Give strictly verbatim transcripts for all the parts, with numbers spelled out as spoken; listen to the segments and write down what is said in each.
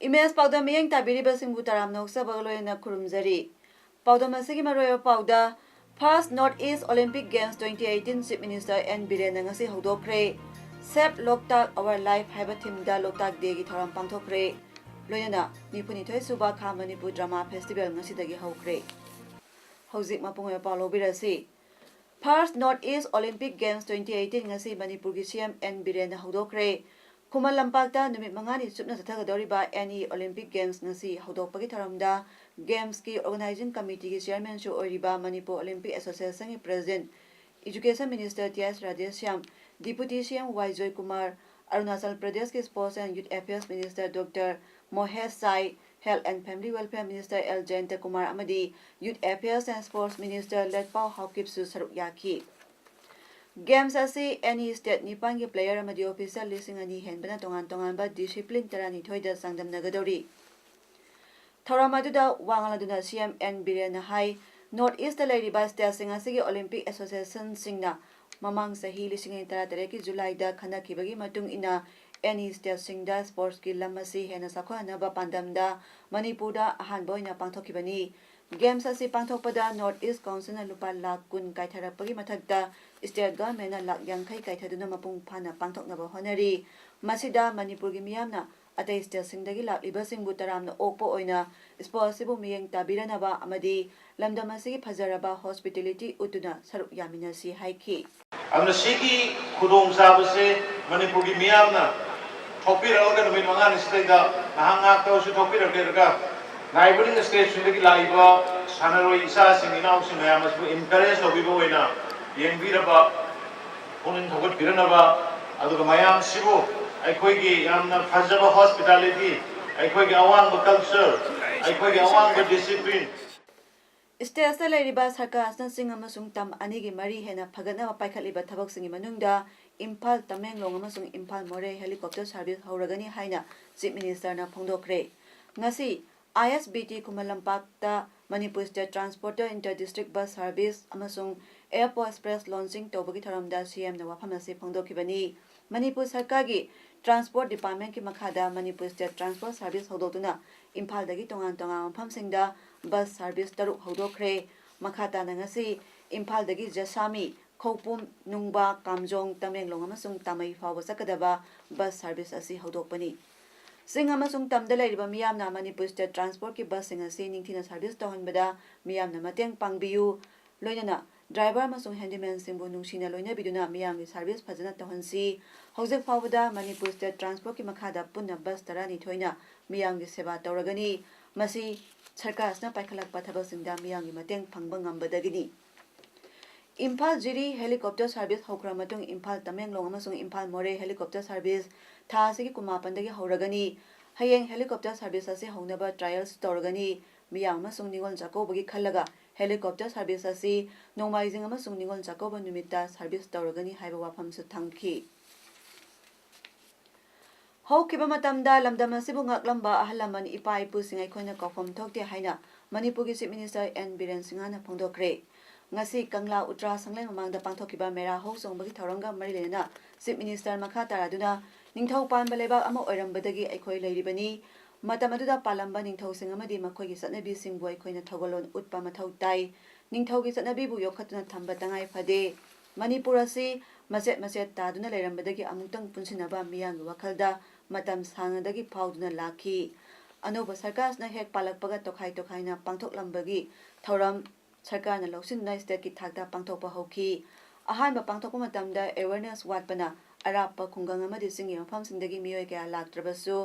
Image ꯄꯥꯎꯗꯝ ꯃꯤꯠꯌꯦꯡ ꯇꯥꯕꯤꯔꯤꯕꯁꯤꯡꯕꯨ ꯇꯔꯥꯝꯅ ꯑꯣꯛꯆꯕꯒ ꯂꯣꯏꯅꯅ ꯈꯨꯔꯨꯝꯖꯔꯤ꯫ ꯄꯥꯎꯗꯝ ꯑꯁꯤꯒꯤ ꯃꯔꯨꯑꯣꯏꯕ ꯄꯥꯎꯗ, First North East Olympic Games twenty eighteen Chief Minister N ꯕꯤꯔꯦꯟꯅ ꯉꯁꯤ ꯍꯧꯗꯣꯛꯈ꯭ꯔꯦ꯫ Save Loktak Our Life ꯍꯥꯏꯕ ꯊꯤꯝꯗ ꯂꯣꯛꯇꯥꯛ ꯗꯦꯒꯤ ꯊꯧꯔꯝ ꯄꯥꯡꯊꯣꯛꯈ꯭ꯔꯦ꯫ ꯂꯣꯏꯅꯅ ꯅꯤꯐꯨꯅꯤꯊꯣꯏ ꯁꯨꯕ ꯈꯥ ꯃꯅꯤꯄꯨꯔ ꯗ꯭ꯔꯃꯥ ꯐꯦꯁꯇꯤꯚꯦꯜ ꯉꯁꯤꯗꯒꯤ ꯍꯧꯈ꯭ꯔꯦ꯫ ꯍꯧꯖꯤꯛ ꯃꯄꯨꯡ ꯑꯣꯏꯕ ꯄꯥꯎ ꯂꯧꯕꯤꯔꯁꯤ꯫ First North East Olympic Games twenty eighteen ꯉꯁꯤ ꯃꯅꯤꯄꯨꯔꯒꯤ ꯁꯤ ꯑꯦꯝ ꯑꯦꯟ ꯕꯤꯔꯦꯟꯅ ꯍꯧꯗꯣꯛꯈ꯭ꯔꯦ꯫ ꯈꯨꯃꯟ ꯂꯝꯄꯥꯛꯇ ꯅꯨꯃꯤꯠ ꯃꯉꯥꯅꯤ ꯆꯨꯞꯅ ꯆꯠꯊꯒꯗꯧꯔꯤꯕ ꯑꯦꯟ ꯏ Olympic Games ꯉꯁꯤ ꯍꯧꯗꯣꯛꯄꯒꯤ ꯊꯧꯔꯝꯗ Gamesꯀꯤ Organizing Committeeꯒꯤ Chairmanꯁꯨ ꯑꯣꯏꯔꯤꯕ ꯃꯅꯤꯄꯨꯔ Olympic Associationꯒꯤ President, Education Minister T S Radheshyam, Deputy C M Y Joykumar, Arunachal ꯄ꯭ꯔꯗꯦꯁꯀꯤ Sports and Youth Affairs Minister doctor Mohesh Chai, Health and Family Welfare Minister L Jayantakumar ꯑꯃꯗꯤ Youth Affairs and Sports Minister ꯂꯦꯠꯄꯥꯎ ꯍꯥꯎꯀꯤꯞꯁꯨ ꯁꯔꯨꯛ ꯌꯥꯈꯤ꯫ Games ꯑꯁꯤ ꯑꯦꯅꯤ state ꯅꯤꯄꯥꯟꯒꯤ player ꯑꯃꯗꯤ officer ꯂꯤꯁꯤꯡ ꯑꯅꯤ ꯍꯦꯟꯕꯅ ꯇꯣꯉꯥꯟ ꯇꯣꯉꯥꯟꯕ discipline ꯇꯔꯥꯅꯤꯊꯣꯏꯗ ꯆꯥꯡꯗꯝꯅꯒꯗꯧꯔꯤ꯫ ꯊꯧꯔꯝ ꯑꯗꯨꯗ ꯋꯥ ꯉꯥꯡꯂꯗꯨꯅ ꯁꯤ ꯑꯦꯝ ꯑꯦꯟ ꯕꯤꯔꯦꯟꯅ ꯍꯥꯏ, North Eastꯇ ꯂꯩꯔꯤꯕ stateꯁꯤꯡ ꯑꯁꯤꯒꯤ Olympic Associationꯁꯤꯡꯅ ꯃꯃꯥꯡ ꯆꯍꯤ ꯂꯤꯁꯤꯡ ꯑꯅꯤ ꯇꯔꯥꯇꯔꯦꯠꯀꯤ Julyꯗ ꯈꯟꯅꯈꯤꯕꯒꯤ ꯃꯇꯨꯡ ꯏꯟꯅ ꯑꯦꯅꯤ stateꯁꯤꯡꯗ sportsꯀꯤ ꯂꯝ ꯑꯁꯤ ꯍꯦꯟꯅ ꯆꯥꯎꯈꯠꯍꯟꯅꯕ ꯄꯥꯟꯗꯝꯗ ꯃꯅꯤꯄꯨꯔꯗ ꯑꯍꯥꯟꯕ ꯑꯣꯏꯅ ꯄꯥꯡꯊꯣꯛꯈꯤꯕꯅꯤ꯫ Games ꯑꯁꯤ ꯄꯥꯡꯊꯣꯛꯄꯗ North East Councilꯅ ꯂꯨꯄꯥ ꯂꯥꯈ ꯀꯨꯟ ꯀꯥꯏꯊꯔꯛꯄꯒꯤ ꯃꯊꯛꯇ state governmentꯅ ꯂꯥꯈ ꯌꯥꯡꯈꯩ ꯀꯥꯏꯊꯗꯨꯅ ꯃꯄꯨꯡ ꯐꯥꯅ ꯄꯥꯡꯊꯣꯛꯅꯕ ꯍꯣꯠꯅꯔꯤ꯫ ꯃꯁꯤꯗ ꯃꯅꯤꯄꯨꯔꯒꯤ ꯃꯤꯌꯥꯝꯅ ꯑꯇꯩ stateꯁꯤꯡꯗꯒꯤ ꯂꯥꯛꯂꯤꯕꯁꯤꯡꯕꯨ ꯇꯔꯥꯝꯅ ꯑꯣꯛꯄ ꯑꯣꯏꯅ sport ꯑꯁꯤꯕꯨ ꯃꯤꯠꯌꯦꯡ ꯇꯥꯕꯤꯔꯅꯕ ꯑꯃꯗꯤ ꯂꯝꯗꯝ ꯑꯁꯤꯒꯤ ꯐꯖꯔꯕ hospitality ꯎꯠꯇꯨꯅ ꯁꯔꯨꯛ ꯌꯥꯃꯤꯟꯅꯁꯤ ꯍꯥꯏꯈꯤ꯫ ꯑꯗꯨꯅ ꯁꯤꯒꯤ ꯈꯨꯗꯣꯡꯆꯥꯕꯁꯦ ꯃꯅꯤꯄꯨꯔꯒꯤ ꯃꯤꯌꯥꯝꯅ ꯊꯣꯛꯄꯤꯔꯛꯂꯒ ꯅꯨꯃꯤꯠ ꯃꯉꯥꯅꯤ ꯁꯤꯗꯩꯗ ꯉꯥꯏꯍꯥꯛ ꯉꯥꯏꯍꯥꯛꯇ ꯑꯣꯏꯔꯁꯨ ꯊꯣꯛꯄꯤꯔꯛꯂꯒ neighbouring stateꯁꯤꯡꯗꯒꯤ ꯂꯥꯛꯏꯕ ꯁꯥꯟꯅꯔꯣꯏ ꯏꯆꯥꯁꯤꯡ ꯏꯅꯥꯎꯁꯤꯡ ꯃꯌꯥꯝ ꯑꯁꯤꯕꯨ encourage ꯇꯧꯕꯤꯕ ꯑꯣꯏꯅ ꯌꯦꯡꯕꯤꯔꯕ ꯄꯨꯛꯅꯤꯡ ꯊꯧꯒꯠꯄꯤꯔꯅꯕ, ꯑꯗꯨꯒ ꯃꯌꯥꯝꯁꯤꯕꯨ ꯑꯩꯈꯣꯏꯒꯤ ꯌꯥꯝꯅ ꯐꯖꯕ hospitality, ꯑꯩꯈꯣꯏꯒꯤ ꯑꯋꯥꯡꯕ culture, ꯑꯩꯈꯣꯏꯒꯤ ꯑꯋꯥꯡꯕ ꯗꯤꯁꯤꯄ꯭ꯂꯤꯟ꯫ ꯁ꯭ꯇꯦꯠꯇ ꯂꯩꯔꯤꯕ ꯁꯔꯀꯥꯔ ꯑꯁꯤꯅ ꯆꯤꯡ ꯑꯃꯁꯨꯡ ꯇꯝ ꯑꯅꯤꯒꯤ ꯃꯔꯤ ꯍꯦꯟꯅ ꯐꯒꯠꯅꯕ ꯄꯥꯏꯈꯠꯂꯤꯕ ꯊꯕꯛꯁꯤꯡꯒꯤ ꯃꯅꯨꯡꯗ ꯏꯝꯐꯥꯜ, ꯇꯃꯦꯡꯂꯣꯡ ꯑꯃꯁꯨꯡ ꯏꯝꯐꯥꯜ ꯃꯣꯔꯦ ꯍꯦꯂꯤꯀꯣꯞꯇꯔ ꯁꯥꯔꯚꯤꯁ ꯍꯧꯔꯒꯅꯤ ꯍꯥꯏꯅ ꯆꯤꯐ ꯃꯤꯅꯤꯁꯇꯔꯅ ꯐꯣꯡꯗꯣꯛꯈ꯭ꯔꯦ꯫ ꯉꯁꯤ ꯑꯥꯏ ꯑꯦꯁ ꯕꯤ ꯇꯤ ꯈꯨꯃꯟ ꯂꯝꯄꯥꯛꯇ Manipur state transporter inter district bus service ꯑꯃꯁꯨꯡ ꯑꯦꯌꯔꯄꯣꯔꯠ ꯑꯦꯛꯁꯄ꯭ꯔꯦꯁ ꯂꯣꯟꯆꯤꯡ ꯇꯧꯕꯒꯤ ꯊꯧꯔꯝꯗ ꯁꯤ ꯑꯦꯝꯅ ꯋꯥꯐꯝ ꯑꯁꯤ ꯐꯣꯡꯗꯣꯛꯈꯤꯕꯅꯤ꯫ ꯃꯅꯤꯄꯨꯔ ꯁꯔꯀꯥꯔꯒꯤ ꯇ꯭ꯔꯥꯟꯁꯄꯣꯔꯠ ꯗꯤꯄꯥꯔꯠꯃꯦꯟꯠꯀꯤ ꯃꯈꯥꯗ ꯃꯅꯤꯄꯨꯔ ꯁ꯭ꯇꯦꯠ ꯇ꯭ꯔꯥꯟꯁꯄꯣꯔꯠ ꯁꯥꯔꯚꯤꯁ ꯍꯧꯗꯣꯛꯇꯨꯅ ꯏꯝꯐꯥꯜꯗꯒꯤ ꯇꯣꯉꯥꯟ ꯇꯣꯉꯥꯟꯕ ꯃꯐꯝꯁꯤꯡꯗ ꯕꯁ ꯁꯥꯔꯚꯤꯁ ꯇꯔꯨꯛ ꯍꯧꯗꯣꯛꯈ꯭ꯔꯦ꯫ ꯃꯈꯥ ꯇꯥꯅ ꯉꯁꯤ ꯏꯝꯐꯥꯜꯗꯒꯤ ꯖꯁꯥꯃꯤ, ꯈꯧꯄꯨꯝ, ꯅꯨꯡꯕꯥ, ꯀꯥꯝꯖꯣꯡ, ꯇꯃꯦꯡꯂꯣꯡ ꯑꯃꯁꯨꯡ ꯇꯥꯃꯩ ꯐꯥꯎꯕ ꯆꯠꯀꯗꯕ ꯕꯁ ꯁꯥꯔꯚꯤꯁ ꯑꯁꯤ ꯍꯧꯗꯣꯛꯄꯅꯤ꯫ ꯆꯤꯡ ꯑꯃꯁꯨꯡ ꯇꯝꯗ ꯂꯩꯔꯤꯕ ꯃꯤꯌꯥꯝꯅ ꯃꯅꯤꯄꯨꯔ ꯁ꯭ꯇꯦꯠ ꯇ꯭ꯔꯥꯟꯁꯄꯣꯔꯠꯀꯤ ꯕꯁꯁꯤꯡ ꯑꯁꯤ ꯅꯤꯡꯊꯤꯅ ꯁꯥꯔꯚꯤꯁ ꯇꯧꯍꯟꯕꯗ ꯃꯤꯌꯥꯝꯅ ꯃꯇꯦꯡ ꯄꯥꯡꯕꯤꯌꯨ꯫ ꯂꯣꯏꯅꯅ ꯗ꯭ꯔꯥꯏꯚꯔ ꯑꯃꯁꯨꯡ ꯍꯦꯟꯗꯤꯃꯦꯟꯁꯤꯡꯕꯨ ꯅꯨꯡꯁꯤꯅ ꯂꯣꯏꯅꯕꯤꯗꯨꯅ ꯃꯤꯌꯥꯝꯒꯤ ꯁꯥꯔꯚꯤꯁ ꯐꯖꯅ ꯇꯧꯍꯟꯁꯤ꯫ ꯍꯧꯖꯤꯛ ꯐꯥꯎꯕꯗ ꯃꯅꯤꯄꯨꯔ ꯁ꯭ꯇꯦꯠ ꯇ꯭ꯔꯥꯟꯁꯄꯣꯔꯠꯀꯤ ꯃꯈꯥꯗ ꯄꯨꯟꯅ ꯕꯁ ꯇꯔꯥꯅꯤꯊꯣꯏꯅ ꯃꯤꯌꯥꯝꯒꯤ ꯁꯦꯕꯥ ꯇꯧꯔꯒꯅꯤ꯫ ꯃꯁꯤ ꯁꯔꯀꯥꯔ ꯑꯁꯤꯅ ꯄꯥꯏꯈꯠꯂꯛꯄ ꯊꯕꯛꯁꯤꯡꯗ ꯃꯤꯌꯥꯝꯒꯤ ꯃꯇꯦꯡ ꯐꯪꯕ ꯉꯝꯕꯗꯒꯤꯅꯤ꯫ ꯏꯝꯐꯥꯜ ꯖꯤꯔꯤ ꯍꯦꯂꯤꯀꯣꯞꯇꯔ ꯁꯥꯔꯚꯤꯁ ꯍꯧꯈ꯭ꯔꯕ ꯃꯇꯨꯡ ꯏꯝꯐꯥꯜ ꯇꯃꯦꯡꯂꯣꯡ ꯑꯃꯁꯨꯡ ꯏꯝꯐꯥꯜ ꯃꯣꯔꯦ ꯍꯦꯂꯤꯀꯣꯞꯇꯔ ꯁꯥꯔꯚꯤꯁ ꯊꯥ ꯑꯁꯤꯒꯤ ꯀꯨꯟꯃꯥꯄꯟꯗꯒꯤ ꯍꯧꯔꯒꯅꯤ꯫ ꯍꯌꯦꯡ ꯍꯦꯂꯤꯀꯣꯞꯇꯔ ꯁꯥꯔꯚꯤꯁ ꯑꯁꯤ ꯍꯧꯅꯕ ꯇ꯭ꯔꯥꯏꯌꯦꯜꯁ ꯇꯧꯔꯒꯅꯤ꯫ ꯃꯤꯌꯥꯝ ꯑꯃꯁꯨꯡ ꯅꯤꯉꯣꯜ ꯆꯥꯛꯀꯧꯕꯒꯤ ꯈꯜꯂꯒ ꯍꯦꯂꯤꯀꯣꯞꯇꯔ ꯁꯥꯔꯚꯤꯁ ꯑꯁꯤ ꯅꯣꯡꯃꯥꯏꯖꯤꯡ ꯑꯃꯁꯨꯡ ꯅꯤꯉꯣꯜ ꯆꯥꯛꯀꯧꯕ ꯅꯨꯃꯤꯠꯇ ꯁꯥꯔꯚꯤꯁ ꯇꯧꯔꯒꯅꯤ ꯍꯥꯏꯕ ꯋꯥꯐꯝꯁꯨ ꯊꯝꯈꯤ꯫ ꯍꯧꯈꯤꯕ ꯃꯇꯝꯗ ꯂꯝꯗꯝ ꯑꯁꯤꯕꯨ ꯉꯥꯛꯂꯝꯕ ꯑꯍꯜ ꯂꯃꯟ ꯏꯄꯥ ꯏꯄꯨꯁꯤꯡ ꯑꯩꯈꯣꯏꯅ ꯀꯥꯎꯐꯝ ꯊꯣꯛꯇꯦ ꯍꯥꯏꯅ ꯃꯅꯤꯄꯨꯔꯒꯤ ꯆꯤꯐ ꯃꯤꯅꯤꯁꯇꯔ ꯑꯦꯟ ꯕꯤꯔꯦꯟ ꯁꯤꯡꯍꯅ ꯐꯣꯡꯗꯣꯛꯈ꯭ꯔꯦ꯫ ꯉꯁꯤ ꯀꯪꯂꯥ ꯎꯇ꯭ꯔꯥ ꯁꯪꯂꯦꯟ ꯃꯃꯥꯡꯗ ꯄꯥꯡꯊꯣꯛꯈꯤꯕ ꯃꯦꯔꯥ ꯍꯧ ꯆꯣꯡꯕꯒꯤ ꯊꯧꯔꯝꯒ ꯃꯔꯤ ꯂꯩꯅꯅ ꯆꯤꯐ ꯃꯤꯅꯤꯁꯇꯔ ꯃꯈꯥ ꯇꯥꯔꯗꯨꯅ ꯅꯤꯡꯊꯧ ꯄꯥꯟꯕ ꯂꯩꯕꯥꯛ ꯑꯃ ꯑꯣꯏꯔꯝꯕꯗꯒꯤ ꯑꯩꯈꯣꯏ ꯂꯩꯔꯤꯕꯅꯤ꯫ ꯃꯇꯝ ꯑꯗꯨꯗ ꯄꯥꯜꯂꯝꯕ ꯅꯤꯡꯊꯧꯁꯤꯡ ꯑꯃꯗꯤ ꯃꯈꯣꯏꯒꯤ ꯆꯠꯅꯕꯤꯁꯤꯡꯕꯨ ꯑꯩꯈꯣꯏꯅ ꯊꯧꯒꯜꯂꯣꯟ ꯎꯠꯄ ꯃꯊꯧ ꯇꯥꯏ꯫ ꯅꯤꯡꯊꯧꯒꯤ ꯆꯠꯅꯕꯤꯕꯨ ꯌꯣꯛꯈꯠꯇꯨꯅ ꯊꯝꯕ ꯇꯉꯥꯏ ꯐꯗꯦ꯫ ꯃꯅꯤꯄꯨꯔ ꯑꯁꯤ ꯃꯆꯦꯠ ꯃꯆꯦꯠ ꯇꯥꯗꯨꯅ ꯂꯩꯔꯝꯕꯗꯒꯤ ꯑꯃꯨꯛꯇꯪ ꯄꯨꯟꯁꯤꯟꯅꯕ ꯃꯤꯌꯥꯝꯒꯤ ꯋꯥꯈꯜꯗ ꯃꯇꯝ ꯁꯥꯡꯅꯗꯒꯤ ꯐꯥꯎꯗꯨꯅ ꯂꯥꯛꯈꯤ꯫ ꯑꯅꯧꯕ ꯁꯔꯀꯥꯔꯁꯤꯅ ꯍꯦꯛ ꯄꯥꯜꯂꯛꯄꯒ ꯇꯣꯈꯥꯏ ꯇꯣꯈꯥꯏꯅ ꯄꯥꯡꯊꯣꯛꯂꯝꯕꯒꯤ ꯊꯧꯔꯝ ꯁꯔꯀꯥꯔꯅ ꯂꯧꯁꯤꯟꯗꯨꯅ ꯁ꯭ꯇꯦꯠꯀꯤ ꯊꯥꯛꯇ ꯄꯥꯡꯊꯣꯛꯄ ꯍꯧꯈꯤ꯫ ꯑꯍꯥꯟꯕ ꯄꯥꯡꯊꯣꯛꯄ ꯃꯇꯝꯗ ꯑꯦꯋꯦꯔꯅꯦꯁ ꯋꯥꯠꯄꯅ ꯑꯔꯥꯞꯄ ꯈꯨꯡꯒꯪ ꯑꯃꯗꯤ ꯆꯤꯡꯒꯤ ꯃꯐꯝꯁꯤꯡꯗꯒꯤ ꯃꯤꯑꯣꯏ ꯀꯌꯥ ꯂꯥꯛꯇ꯭ꯔꯕꯁꯨ,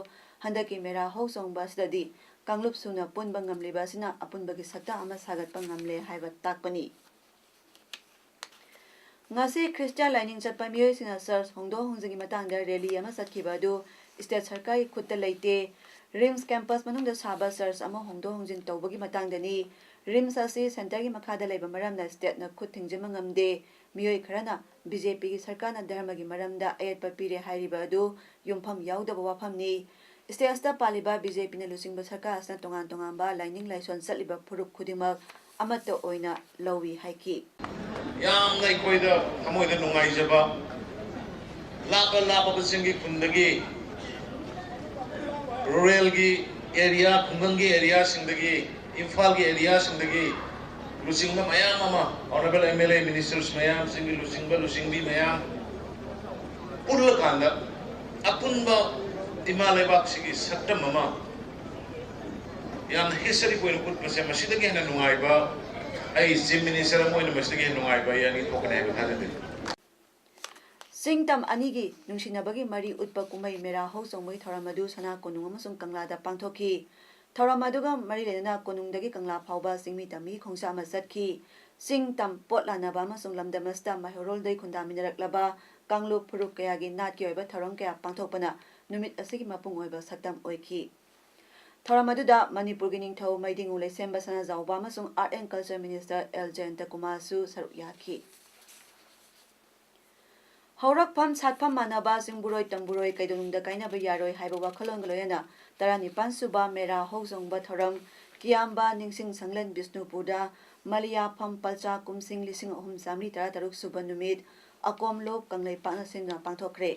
ꯍꯟꯗꯛꯀꯤ ꯃꯦꯔꯥ ꯍꯧ ꯆꯣꯡꯕ ꯑꯁꯤꯗꯗꯤ ꯀꯥꯡꯂꯨꯞ ꯁꯨꯅ ꯄꯨꯟꯕ ꯉꯝꯂꯤꯕ ꯑꯁꯤꯅ ꯑꯄꯨꯟꯕꯒꯤ ꯁꯛꯇꯝ ꯑꯃ ꯁꯥꯒꯠꯄ ꯉꯝꯂꯦ ꯍꯥꯏꯕ ꯇꯥꯛꯄꯅꯤ꯫ ꯉꯁꯤ ꯈ꯭ꯔꯤꯁꯇꯤꯌꯥꯟ ꯂꯥꯏꯅꯤꯡ ꯆꯠꯄ ꯃꯤꯑꯣꯏꯁꯤꯡꯅ ꯆꯔꯆ ꯍꯣꯡꯗꯣꯛ ꯍꯣꯡꯖꯤꯟꯒꯤ ꯃꯇꯥꯡꯗ ꯔꯦꯂꯤ ꯑꯃ ꯆꯠꯈꯤꯕ ꯑꯗꯨ ꯁ꯭ꯇꯦꯠ ꯁꯔꯀꯥꯔꯒꯤ ꯈꯨꯠꯇ ꯂꯩꯇꯦ꯫ ꯔꯤꯝꯁ ꯀꯦꯝꯄꯁ ꯃꯅꯨꯡꯗ ꯁꯥꯕ ꯆꯔꯆ ꯑꯃ ꯍꯣꯡꯗꯣꯛ ꯍꯣꯡꯖꯤꯟ ꯇꯧꯕꯒꯤ ꯃꯇꯥꯡꯗꯅꯤ꯫ ꯔꯤꯝꯁ ꯑꯁꯤ ꯁꯦꯟꯇꯔꯒꯤ ꯃꯈꯥꯗ ꯂꯩꯕ ꯃꯔꯝꯅ ꯁ꯭ꯇꯦꯠꯅ ꯈꯨꯠ ꯊꯤꯡꯖꯤꯟꯕ ꯉꯝꯗꯦ꯫ ꯃꯤꯑꯣꯏ ꯈꯔꯅ ꯕꯤ ꯖꯦ ꯄꯤꯒꯤ ꯁꯔꯀꯥꯔꯅ ꯙꯔꯃꯒꯤ ꯃꯔꯝꯗ ꯑꯌꯦꯠꯄ ꯄꯤꯔꯦ ꯍꯥꯏꯔꯤꯕ ꯑꯗꯨ ꯌꯨꯝꯐꯝ ꯌꯥꯎꯗꯕ ꯋꯥꯐꯝꯅꯤ꯫ ꯁ꯭ꯇꯦꯠꯇ ꯄꯥꯜꯂꯤꯕ ꯕꯤ ꯖꯦ ꯄꯤꯅ ꯂꯨꯆꯤꯡꯕ ꯁꯔꯀꯥꯔ ꯑꯁꯤꯅ ꯇꯣꯉꯥꯟ ꯇꯣꯉꯥꯟꯕ ꯂꯥꯏꯅꯤꯡ ꯂꯥꯏꯁꯣꯟ ꯆꯠꯂꯤꯕ ꯐꯨꯔꯨꯞ ꯈꯨꯗꯤꯡꯃꯛ ꯑꯃꯠꯇ ꯑꯣꯏꯅ ꯂꯧꯏ ꯍꯥꯏꯈꯤ꯫ ꯌꯥꯝꯅ ꯑꯩꯈꯣꯏꯗ ꯊꯃꯣꯏꯗ ꯅꯨꯡꯉꯥꯏꯖꯕ, ꯂꯥꯞꯄ ꯂꯥꯞꯄꯕꯁꯤꯡꯒꯤ ꯈꯨꯟꯗꯒꯤ, ꯔꯨꯔꯦꯜꯒꯤ ꯑꯦꯔꯤꯌꯥ, ꯈꯨꯡꯒꯪꯒꯤ ꯑꯦꯔꯤꯌꯥꯁꯤꯡꯗꯒꯤ, ꯏꯝꯐꯥꯜꯒꯤ ꯑꯦꯔꯤꯌꯥꯁꯤꯡꯗꯒꯤ ꯂꯨꯆꯤꯡꯕ ꯃꯌꯥꯝ ꯑꯃ, honourable M L A, ministers ꯃꯌꯥꯝꯁꯤꯡꯒꯤ ꯂꯨꯆꯤꯡꯕ, ꯂꯨꯆꯤꯡꯕꯤ ꯃꯌꯥꯝ ꯄꯨꯜꯂꯀꯥꯟꯗ ꯑꯄꯨꯟꯕ ꯏꯃꯥ ꯂꯩꯕꯥꯛꯁꯤꯒꯤ ꯁꯛꯇꯝ ꯑꯃ ꯌꯥꯝꯅ ꯍꯤꯁꯇꯔꯤꯛ ꯑꯣꯏꯅ ꯎꯠꯄꯁꯦ, ꯃꯁꯤꯗꯒꯤ ꯍꯦꯟꯅ ꯅꯨꯡꯉꯥꯏꯕ, ꯑꯩ ꯆꯤꯐ ꯃꯤꯅꯤꯁꯇꯔ ꯑꯃ ꯑꯣꯏꯅ ꯃꯁꯤꯗꯒꯤ ꯍꯦꯟꯅ ꯅꯨꯡꯉꯥꯏꯕ ꯑꯩ ꯑꯅꯤ ꯊꯣꯛꯀꯅꯤ ꯍꯥꯏꯕ ꯊꯥꯖꯗꯦ꯫ ꯆꯤꯡ ꯇꯝ ꯑꯅꯤꯒꯤ ꯅꯨꯡꯁꯤꯅꯕꯒꯤ ꯃꯔꯤ ꯎꯠꯄ ꯀꯨꯝꯍꯩ ꯃꯦꯔꯥ ꯍꯧ ꯆꯣꯡꯕꯒꯤ ꯊꯧꯔꯝ ꯑꯗꯨ ꯁꯅꯥ ꯀꯣꯅꯨꯡ ꯑꯃꯁꯨꯡ ꯀꯪꯂꯥꯗ ꯄꯥꯡꯊꯣꯛꯈꯤ꯫ ꯊꯧꯔꯝ ꯑꯗꯨꯒ ꯃꯔꯤ ꯂꯩꯅꯅ ꯀꯣꯅꯨꯡꯗꯒꯤ ꯀꯪꯂꯥ ꯐꯥꯎꯕ ꯆꯤꯡꯃꯤ ꯇꯝꯃꯤ ꯈꯣꯡꯁꯥ ꯑꯃ ꯆꯠꯈꯤ꯫ ꯆꯤꯡ ꯇꯝ ꯄꯣꯠ ꯂꯥꯟꯅꯕ ꯑꯃꯁꯨꯡ ꯂꯝꯗꯝ ꯑꯁꯤꯗ ꯃꯩꯍꯧꯔꯣꯜꯗꯒꯤ ꯈꯨꯟꯗꯥꯃꯤꯟꯅꯔꯛꯂꯕ ꯀꯥꯡꯂꯨꯞ ꯐꯨꯔꯨꯞ ꯀꯌꯥꯒꯤ ꯅꯥꯠꯀꯤ ꯑꯣꯏꯕ ꯊꯧꯔꯝ ꯀꯌꯥ ꯄꯥꯡꯊꯣꯛꯄꯅ ꯅꯨꯃꯤꯠ ꯑꯁꯤꯒꯤ ꯃꯄꯨꯡ ꯑꯣꯏꯕ ꯁꯛꯇꯝ ꯑꯣꯏꯈꯤ꯫ ꯊꯧꯔꯝ ꯑꯗꯨꯗ ꯃꯅꯤꯄꯨꯔꯒꯤ ꯅꯤꯡꯊꯧ ꯃꯩꯗꯤꯡꯉꯨ ꯂꯩꯁꯦꯝꯕ ꯁꯅꯥꯖꯥꯎꯕ ꯑꯃꯁꯨꯡ Art and Culture Minister L Jayanta ꯀꯨꯃꯥꯔꯁꯨ ꯁꯔꯨꯛ ꯌꯥꯈꯤ꯫ ꯍꯧꯔꯛꯐꯝ ꯁꯥꯠꯐꯝ ꯃꯥꯟꯅꯕ ꯆꯤꯡꯕꯨꯔꯣꯏ ꯇꯝꯕꯨꯔꯣꯏ ꯀꯩꯗꯧꯅꯨꯡꯗ ꯀꯥꯏꯅꯕ ꯌꯥꯔꯣꯏ ꯍꯥꯏꯕ ꯋꯥꯈꯜꯂꯣꯟꯒ ꯂꯣꯏꯅꯅ ꯇꯔꯥꯅꯤꯄꯥꯟ ꯁꯨꯕ ꯃꯦꯔꯥ ꯍꯧ ꯆꯣꯡꯕ ꯊꯧꯔꯝ ꯀꯤꯌꯥꯝꯕ ꯅꯤꯡꯁꯤꯡ ꯁꯪꯂꯦꯟ ꯕꯤꯁꯅꯨꯄꯨꯔꯗ ꯃꯂꯤꯌꯥꯐꯝ ꯄꯜꯆꯥ ꯀꯨꯝꯁꯤꯡ ꯂꯤꯁꯤꯡ ꯑꯍꯨꯝ ꯆꯥꯃꯔꯤ ꯇꯔꯥ ꯇꯔꯨꯛ ꯁꯨꯕ ꯅꯨꯃꯤꯠ ꯑꯀꯣꯝꯂꯣꯞ ꯀꯪꯂꯩꯄꯥꯛꯅ ꯁꯤꯟꯗꯨꯅ ꯄꯥꯡꯊꯣꯛꯈ꯭ꯔꯦ꯫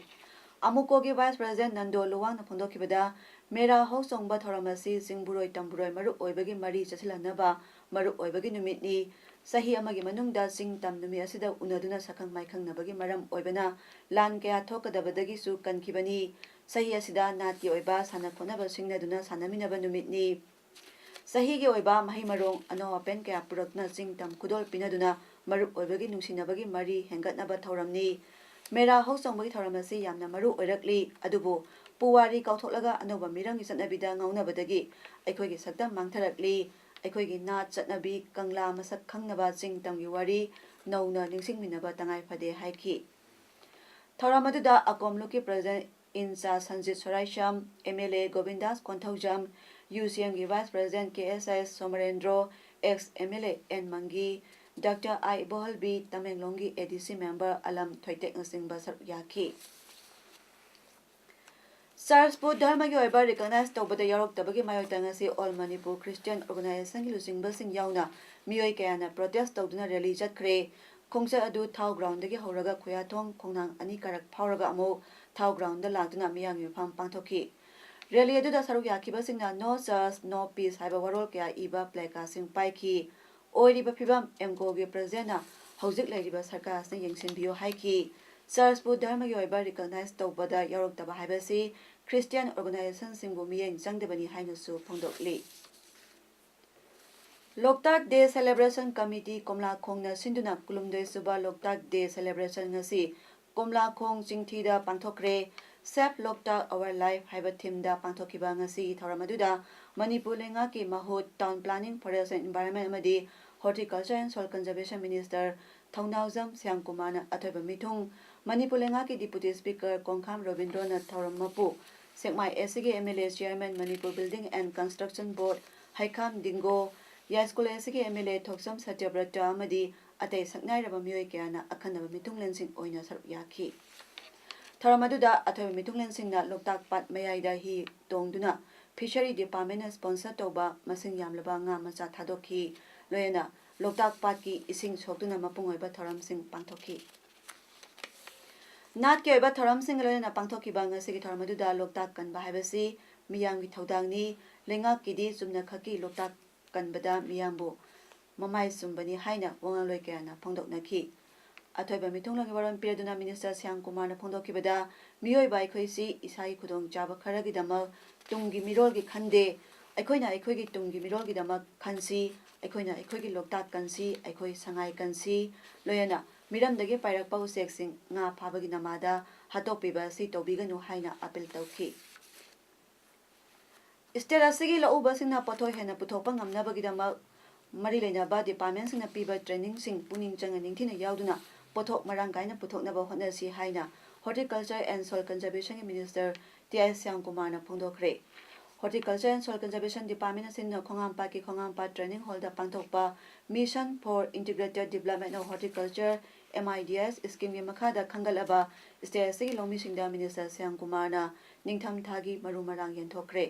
ꯑꯃꯨꯀꯣꯒꯤ Vice President ꯅꯟꯗꯣ ꯂꯨꯋꯥꯡꯅ ꯐꯣꯡꯗꯣꯛꯈꯤꯕꯗ, ꯃꯦꯔꯥ ꯍꯧ ꯆꯣꯡꯕ ꯊꯧꯔꯝ ꯑꯁꯤ ꯆꯤꯡꯕꯨꯔꯣꯏ ꯇꯝꯕꯨꯔꯣꯏ ꯃꯔꯨꯞ ꯑꯣꯏꯕꯒꯤ ꯃꯔꯤ ꯆꯠꯁꯤꯜꯍꯟꯅꯕ ꯃꯔꯨꯞ ꯑꯣꯏꯕꯒꯤ ꯅꯨꯃꯤꯠꯅꯤ꯫ ꯆꯍꯤ ꯑꯃꯒꯤ ꯃꯅꯨꯡꯗ ꯆꯤꯡ ꯇꯝ ꯅꯨꯃꯤꯠ ꯑꯁꯤꯗ ꯎꯅꯗꯨꯅ ꯁꯛꯈꯪ ꯃꯥꯏꯈꯪꯅꯕꯒꯤ ꯃꯔꯝ ꯑꯣꯏꯕꯅ ꯂꯥꯟ ꯀꯌꯥ ꯊꯣꯛꯀꯗꯕꯗꯒꯤꯁꯨ ꯀꯟꯈꯤꯕꯅꯤ꯫ ꯆꯍꯤ ꯑꯁꯤꯗ ꯅꯥꯠꯀꯤ ꯑꯣꯏꯕ ꯁꯥꯟꯅ ꯈꯣꯠꯅꯕ ꯁꯤꯡꯅꯗꯨꯅ ꯁꯥꯟꯅꯃꯤꯟꯅꯕ ꯅꯨꯃꯤꯠꯅꯤ꯫ ꯆꯍꯤꯒꯤ ꯑꯣꯏꯕ ꯃꯍꯩ ꯃꯔꯣꯡ, ꯑꯅꯧ ꯑꯄꯦꯟ ꯀꯌꯥ ꯄꯨꯔꯛꯇꯨꯅ ꯆꯤꯡ ꯇꯝ ꯈꯨꯗꯣꯜ ꯄꯤꯅꯗꯨꯅ ꯃꯔꯨꯞ ꯑꯣꯏꯕꯒꯤ ꯅꯨꯡꯁꯤꯅꯕꯒꯤ ꯃꯔꯤ ꯍꯦꯟꯒꯠꯅꯕ ꯊꯧꯔꯝꯅꯤ꯫ ꯃꯦꯔꯥ ꯍꯧ ꯆꯣꯡꯕꯒꯤ ꯊꯧꯔꯝ ꯑꯁꯤ ꯌꯥꯝꯅ ꯃꯔꯨ ꯑꯣꯏꯔꯛꯂꯤ, ꯑꯗꯨꯕꯨ ꯄꯨꯋꯥꯔꯤ ꯀꯥꯎꯊꯣꯛꯂꯒ ꯑꯅꯧꯕ ꯃꯤꯔꯝꯒꯤ ꯆꯠꯅꯕꯤꯗ ꯉꯥꯎꯅꯕꯗꯒꯤ ꯑꯩꯈꯣꯏꯒꯤ ꯁꯛꯇꯝ ꯃꯥꯡꯊꯔꯛꯂꯤ꯫ ꯑꯩꯈꯣꯏꯒꯤ ꯅꯥꯠ, ꯆꯠꯅꯕꯤ, ꯀꯪꯂꯥ ꯃꯁꯛ ꯈꯪꯅꯕ ꯆꯤꯡ ꯇꯝꯒꯤ ꯋꯥꯔꯤ ꯅꯧꯅ ꯅꯤꯡꯁꯤꯡꯃꯤꯟꯅꯕ ꯇꯉꯥꯏ ꯐꯗꯦ ꯍꯥꯏꯈꯤ꯫ ꯊꯧꯔꯝ ꯑꯗꯨꯗ ꯑꯀꯣꯝꯂꯨꯞꯀꯤ President in charge Sanjit Soraisam, M L A Govindas Konthoujam, U C ꯑꯦꯝꯒꯤ vice president K S I S Somorendro, ex M L A N Mangi, doctor I Ibohalbi, ꯇꯃꯦꯡꯂꯣꯡꯒꯤ ꯑꯦ ꯗꯤ ꯁꯤ ꯃꯦꯝꯕꯔ ꯑꯂꯝ ꯊꯣꯏꯇꯦꯛꯅꯆꯤꯡꯕ ꯁꯔꯨꯛ ꯌꯥꯈꯤ꯫ ꯆꯔꯆꯄꯨ ꯙꯔꯃꯒꯤ ꯑꯣꯏꯕ ꯔꯤꯀꯛꯅꯥꯏꯖ ꯇꯧꯕꯗ ꯌꯥꯎꯔꯛꯇꯕꯒꯤ ꯃꯥꯌꯣꯛꯇ ꯉꯁꯤ ꯑꯣꯜ ꯃꯅꯤꯄꯨꯔ ꯈ꯭ꯔꯤꯁꯇꯤꯌꯟ ꯑꯣꯔꯒꯅꯥꯏꯖꯦꯁꯟꯒꯤ ꯂꯨꯆꯤꯡꯕꯁꯤꯡ ꯌꯥꯎꯅ ꯃꯤꯑꯣꯏ ꯀꯌꯥꯅ ꯄ꯭ꯔꯣꯇꯦꯁ ꯇꯧꯗꯨꯅ ꯔꯦꯂꯤ ꯆꯠꯈ꯭ꯔꯦ꯫ ꯈꯣꯡꯆꯠ ꯑꯗꯨ ꯊꯥꯎ ꯒ꯭ꯔꯥꯎꯟꯗꯒꯤ ꯍꯧꯔꯒ ꯈꯨꯌꯥꯊꯣꯡ ꯈꯣꯡꯅꯥꯡ ꯑꯅꯤ ꯀꯥꯔꯛ ꯐꯥꯎꯔꯒ ꯑꯃꯨꯛ ꯊꯥꯎ ꯒ꯭ꯔꯥꯎꯟꯗ ꯂꯥꯛꯇꯨꯅ ꯃꯤꯌꯥꯝꯒꯤ ꯃꯐꯝ ꯄꯥꯡꯊꯣꯛꯈꯤ꯫ ꯔꯦꯂꯤ ꯑꯗꯨꯗ ꯁꯔꯨꯛ ꯌꯥꯈꯤꯕꯁꯤꯡꯅ "No Church, No Peace" ꯍꯥꯏꯕ ꯋꯥꯔꯣꯜ ꯀꯌꯥ ꯏꯕ ꯄ꯭ꯂꯦꯀꯥꯔꯗꯁꯤꯡ ꯄꯥꯏꯈꯤ꯫ ꯑꯣꯏꯔꯤꯕ ꯐꯤꯕꯝ ꯑꯦꯝꯀꯣꯒꯤ ꯄ꯭ꯔꯁꯤꯗꯦꯟꯠꯅ ꯍꯧꯖꯤꯛ ꯂꯩꯔꯤꯕ ꯁꯔꯀꯥꯔ ꯑꯁꯤꯅ ꯌꯦꯡꯁꯤꯟꯕꯤꯌꯨ ꯍꯥꯏꯈꯤ꯫ ꯆꯔꯆꯄꯨ ꯙꯔꯃꯒꯤ ꯑꯣꯏꯕ ꯔꯤꯀꯛꯅꯥꯏꯖ ꯇꯧꯕꯗ ꯌꯥꯎꯔꯛꯇꯕ ꯍꯥꯏꯕꯁꯤ ꯈ꯭ꯔꯤꯁꯇꯤꯌꯟ ꯑꯣꯔꯒꯅꯥꯏꯖꯦꯁꯟꯁꯤꯡꯕꯨ ꯃꯤꯠꯌꯦꯡ ꯆꯪꯗꯕꯅꯤ ꯍꯥꯏꯅꯁꯨ ꯐꯣꯡꯗꯣꯛꯂꯤ꯫ ꯂꯣꯛꯇꯥꯛ ꯗꯦ ꯁꯦꯂꯦꯕ꯭ꯔꯦꯁꯟ ꯀꯃꯤꯇꯤ ꯀꯣꯝꯂꯥꯈꯣꯡꯅ ꯁꯤꯟꯗꯨꯅ ꯀꯨꯟꯍꯨꯝꯗꯣꯏ ꯁꯨꯕ ꯂꯣꯛꯇꯥꯛ ꯗꯦ ꯁꯦꯂꯦꯕ꯭ꯔꯦꯁꯟ ꯉꯁꯤ ꯀꯣꯝꯂꯥꯈꯣꯡ ꯆꯤꯡꯊꯤꯗ ꯄꯥꯡꯊꯣꯛꯈ꯭ꯔꯦ꯫ "Save Loktak, Our Life" ꯍꯥꯏꯕ ꯊꯤꯝꯗ ꯄꯥꯡꯊꯣꯛꯈꯤꯕ ꯉꯁꯤꯒꯤ ꯊꯧꯔꯝ ꯑꯗꯨꯗ ꯃꯅꯤꯄꯨꯔ ꯂꯩꯉꯥꯛꯀꯤ ꯃꯍꯨꯠ town planning, forest and environment ꯑꯃꯗꯤ horticulture and soil conservation minister Thounaojam ꯁ꯭ꯌꯥꯝꯀꯨꯃꯥꯔꯅ ꯑꯊꯣꯏꯕ ꯃꯤꯊꯨꯡ, ꯃꯅꯤꯄꯨꯔ ꯂꯩꯉꯥꯛꯀꯤ ꯗꯤꯄꯨꯇꯤ ꯁ꯭ꯄꯤꯀꯔ ꯀꯣꯡꯈꯥꯝ ꯔꯣꯕꯤꯟꯗ꯭ꯔꯣꯅ ꯊꯧꯔꯝ ꯃꯄꯨ, ꯁꯦꯛꯃꯥꯏ ꯑꯦꯁ ꯁꯤꯒꯤ M L A chairman, Manipur building and construction board, Heikham Dingo, Yaiskul S ꯁꯤꯒꯤ ꯑꯦꯝ ꯑꯦꯜ ꯑꯦ ꯊꯣꯛꯆꯝ ꯁꯇ꯭ꯌꯕ꯭ꯔꯇ ꯑꯃꯗꯤ ꯑꯇꯩ ꯁꯛꯅꯥꯏꯔꯕ ꯃꯤꯑꯣꯏ ꯀꯌꯥꯅ ꯑꯈꯟꯅꯕ ꯃꯤꯊꯨꯡꯂꯦꯟꯁꯤꯡ ꯑꯣꯏꯅ ꯁꯔꯨꯛ ꯌꯥꯈꯤ꯫ ꯊꯧꯔꯝ ꯑꯗꯨꯗ ꯑꯊꯣꯏꯕ ꯃꯤꯊꯨꯡꯂꯦꯟꯁꯤꯡꯅ ꯂꯣꯛꯇꯥꯛ ꯄꯥꯠ ꯃꯌꯥꯏꯗ ꯍꯤ ꯇꯣꯡꯗꯨꯅ ꯐꯤꯁꯔꯤ ꯗꯤꯄꯥꯔꯠꯃꯦꯟꯅ ꯁ꯭ꯄꯣꯟꯁꯔ ꯇꯧꯕ ꯃꯁꯤꯡ ꯌꯥꯝꯂꯕ ꯉꯥ ꯃꯆꯥ ꯊꯥꯗꯣꯛꯈꯤ꯫ ꯂꯣꯏꯅꯅ ꯂꯣꯛꯇꯥꯛ ꯄꯥꯠꯀꯤ ꯏꯁꯤꯡ ꯁꯣꯛꯇꯨꯅ ꯃꯄꯨꯡ ꯑꯣꯏꯕ ꯊꯧꯔꯝꯁꯤꯡ ꯄꯥꯡꯊꯣꯛꯈꯤ꯫ ꯅꯥꯠꯀꯤ ꯑꯣꯏꯕ ꯊꯧꯔꯝꯁꯤꯡꯒ ꯂꯣꯏꯅꯅ ꯄꯥꯡꯊꯣꯛꯈꯤꯕ ꯉꯁꯤꯒꯤ ꯊꯧꯔꯝ ꯑꯗꯨꯗ ꯂꯣꯛꯇꯥꯛ ꯀꯟꯕ ꯍꯥꯏꯕꯁꯤ ꯃꯤꯌꯥꯝꯒꯤ ꯊꯧꯗꯥꯡꯅꯤ, ꯂꯩꯉꯥꯛꯀꯤꯗꯤ ꯆꯨꯝꯅꯈꯛꯀꯤ ꯂꯣꯛꯇꯥꯛ ꯀꯟꯕꯗ ꯃꯤꯌꯥꯝꯕꯨ ꯃꯃꯥꯏ ꯆꯨꯝꯕꯅꯤ ꯍꯥꯏꯅ ꯋꯥꯉꯥꯡꯂꯣꯏ ꯀꯌꯥꯅ ꯐꯣꯡꯗꯣꯛꯅꯈꯤ꯫ ꯑꯊꯣꯏꯕ ꯃꯤꯊꯨꯡꯂꯦꯟꯒꯤ ꯋꯥꯔꯣꯜ ꯄꯤꯔꯗꯨꯅ ꯃꯤꯅꯤꯁꯇꯔ ꯁ꯭ꯌꯥꯝ ꯀꯨꯃꯥꯔꯅ ꯐꯣꯡꯗꯣꯛꯈꯤꯕꯗ, ꯃꯤꯑꯣꯏꯕ ꯑꯩꯈꯣꯏꯁꯤ ꯏꯁꯥꯒꯤ ꯈꯨꯗꯣꯡꯆꯥꯕ ꯈꯔꯒꯤꯗꯃꯛ ꯇꯨꯡꯒꯤ ꯃꯤꯔꯣꯜꯒꯤ ꯈꯟꯗꯦ꯫ ꯑꯩꯈꯣꯏꯅ ꯑꯩꯈꯣꯏꯒꯤ ꯇꯨꯡꯒꯤ ꯃꯤꯔꯣꯜꯒꯤꯗꯃꯛ ꯈꯟꯁꯤ, ꯑꯩꯈꯣꯏꯅ ꯑꯩꯈꯣꯏꯒꯤ ꯂꯣꯛꯇꯥꯛ ꯀꯟꯁꯤ, ꯑꯩꯈꯣꯏ ꯁꯉꯥꯏ ꯀꯟꯁꯤ, ꯂꯣꯏꯅꯅ ꯃꯤꯔꯝꯗꯒꯤ ꯄꯥꯏꯔꯛꯄ ꯎꯆꯦꯛꯁꯤꯡ ꯉꯥ ꯐꯥꯕꯒꯤ ꯅꯃꯥꯗ ꯍꯥꯠꯇꯣꯛꯄꯤꯕ ꯑꯁꯤ ꯇꯧꯕꯤꯒꯅꯨ ꯍꯥꯏꯅ ꯑꯥꯄꯤꯜ ꯇꯧꯈꯤ꯫ ꯁ꯭ꯇꯦꯠ ꯑꯁꯤꯒꯤ ꯂꯧꯎꯕꯁꯤꯡꯅ ꯄꯣꯠꯊꯣꯛ ꯍꯦꯟꯅ ꯄꯨꯊꯣꯛꯄ ꯉꯝꯅꯕꯒꯤꯗꯃꯛ ꯃꯔꯤ ꯂꯩꯅꯕ ꯗꯤꯄꯥꯔꯠꯃꯦꯟꯁꯤꯡꯅ ꯄꯤꯕ ꯇ꯭ꯔꯦꯅꯤꯡꯁꯤꯡ ꯄꯨꯛꯅꯤꯡ ꯆꯪꯅ ꯅꯤꯡꯊꯤꯅ ꯌꯥꯎꯗꯨꯅ ꯄꯣꯠꯊꯣꯛ ꯃꯔꯥꯡ ꯀꯥꯏꯅ ꯄꯨꯊꯣꯛꯅꯕ ꯍꯣꯠꯅꯁꯤ ꯍꯥꯏꯅ Horticulture and Soil Conservationꯒꯤ Minister ꯇꯤ ꯑꯥꯏ ꯁ꯭ꯌꯥꯝꯀꯨꯃꯥꯔꯅ ꯐꯣꯡꯗꯣꯛꯈ꯭ꯔꯦ꯫ Horticulture and Soil Conservation Department ꯑꯁꯤꯅ ꯈꯣꯡꯉꯥꯝꯄꯥꯠꯀꯤ ꯈꯣꯡꯉꯥꯝꯄꯥꯠ Training Hallꯗ ꯄꯥꯡꯊꯣꯛꯄ Mission for Integrated Development of Horticulture, M I D S, schemeꯒꯤ ꯃꯈꯥꯗ ꯈꯟꯒꯠꯂꯕ state ꯑꯁꯤꯒꯤ ꯂꯧꯃꯤꯁꯤꯡꯗ Minister ꯁ꯭ꯌꯥꯝꯀꯨꯃꯥꯔꯅ ꯅꯤꯡꯊꯝ ꯊꯥꯒꯤ ꯃꯔꯨ ꯃꯔꯥꯡ ꯌꯦꯟꯊꯣꯛꯈ꯭ꯔꯦ꯫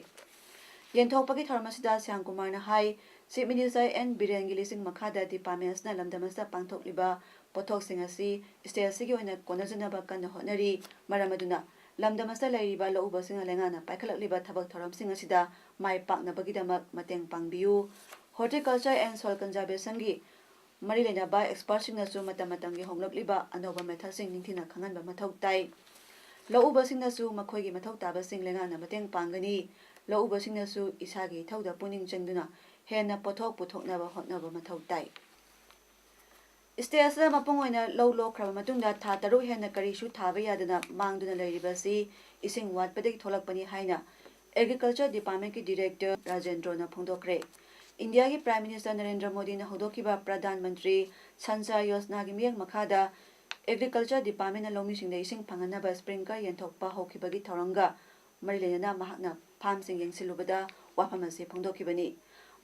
ꯌꯦꯟꯊꯣꯛꯄꯒꯤ ꯊꯧꯔꯝ ꯑꯁꯤꯗ ꯁ꯭ꯌꯥꯝꯀꯨꯃꯥꯔꯅ ꯍꯥꯏ, Chief Minister ꯑꯦꯟ ꯕꯤꯔꯦꯟꯒꯤ ꯂꯤꯁꯤꯡ ꯃꯈꯥꯗ department ꯑꯁꯤꯅ ꯂꯝꯗꯝ ꯑꯁꯤꯗ ꯄꯥꯡꯊꯣꯛꯂꯤꯕ ꯄꯣꯠꯊꯣꯛꯁꯤꯡ ꯑꯁꯤ state ꯑꯁꯤꯒꯤ ꯑꯣꯏꯅ ꯀꯣꯟꯅꯖꯅꯕ ꯀꯟꯅ ꯍꯣꯠꯅꯔꯤ꯫ ꯃꯔꯝ ꯑꯗꯨꯅ ꯂꯝꯗꯝ ꯑꯁꯤꯗ ꯂꯩꯔꯤꯕ ꯂꯧꯎꯕꯁꯤꯡꯅ ꯂꯩꯉꯥꯛꯅ ꯄꯥꯏꯈꯠꯂꯛꯂꯤꯕ ꯊꯕꯛ ꯊꯧꯔꯝꯁꯤꯡ ꯑꯁꯤꯗ ꯃꯥꯏ ꯄꯥꯛꯅꯕꯒꯤꯗꯃꯛ ꯃꯇꯦꯡ ꯄꯥꯡꯕꯤꯌꯨ꯫ Horticulture and Soil Conservationꯒꯤ ꯃꯔꯤ ꯂꯩꯅꯕ expertꯁꯤꯡꯅꯁꯨ ꯃꯇꯝ ꯃꯇꯝꯒꯤ ꯍꯣꯡꯂꯛꯂꯤꯕ ꯑꯅꯧꯕ methodꯁꯤꯡ ꯅꯤꯡꯊꯤꯅ ꯈꯪꯍꯟꯕ ꯃꯊꯧ ꯇꯥꯏ꯫ ꯂꯧꯎꯕꯁꯤꯡꯅꯁꯨ ꯃꯈꯣꯏꯒꯤ ꯃꯊꯧ ꯇꯥꯕꯁꯤꯡ ꯂꯩꯉꯥꯛꯅ ꯃꯇꯦꯡ ꯄꯥꯡꯒꯅꯤ꯫ ꯂꯧꯎꯕꯁꯤꯡꯅꯁꯨ ꯏꯁꯥꯒꯤ ꯏꯊꯧꯗ ꯄꯨꯛꯅꯤꯡ ꯆꯪꯗꯨꯅ ꯍꯦꯟꯅ ꯄꯣꯠꯊꯣꯛ ꯄꯨꯊꯣꯛꯅꯕ ꯍꯣꯠꯅꯕ ꯃꯊꯧ ꯇꯥꯏ꯫ State ꯑꯁꯤꯗ ꯃꯄꯨꯡ ꯑꯣꯏꯅ ꯂꯧ ꯂꯣꯛꯈ꯭ꯔꯕ ꯃꯇꯨꯡꯗ ꯊꯥ ꯇꯔꯨꯛ ꯍꯦꯟꯅ ꯀꯔꯤꯁꯨ ꯊꯥꯕ ꯌꯥꯗꯅ ꯃꯥꯡꯗꯨꯅ ꯂꯩꯔꯤꯕ ꯑꯁꯤ ꯏꯁꯤꯡ ꯋꯥꯠꯄꯗꯒꯤ ꯊꯣꯛꯂꯛꯄꯅꯤ ꯍꯥꯏꯅ Agriculture Departmentꯀꯤ Director ꯔꯥꯖꯦꯟꯗ꯭ꯔꯣꯅ ꯐꯣꯡꯗꯣꯛꯈ꯭ꯔꯦ꯫ ꯏꯟꯗꯤꯌꯥꯒꯤ Prime Minister ꯅꯔꯦꯟꯗ꯭ꯔ ꯃꯣꯗꯤꯅ ꯍꯧꯗꯣꯛꯈꯤꯕ ꯄ꯭ꯔꯙꯥꯟ ꯃꯟꯇ꯭ꯔꯤ ꯁꯟꯆꯥꯏ ꯌꯣꯖꯅꯥꯒꯤ ꯃꯤꯠꯌꯦꯡ ꯃꯈꯥꯗ Agriculture Departmentꯅ ꯂꯧꯃꯤꯁꯤꯡꯗ ꯏꯁꯤꯡ ꯐꯪꯍꯟꯅꯕ sprinkler ꯌꯦꯟꯊꯣꯛꯄ ꯍꯧꯈꯤꯕꯒꯤ ꯊꯧꯔꯝꯒ ꯃꯔꯤ ꯂꯩꯅꯅ ꯃꯍꯥꯛꯅ farmꯁꯤꯡ ꯌꯦꯡꯁꯤꯜꯂꯨꯕꯗ ꯋꯥꯐꯝ ꯑꯁꯤ ꯐꯣꯡꯗꯣꯛꯈꯤꯕꯅꯤ꯫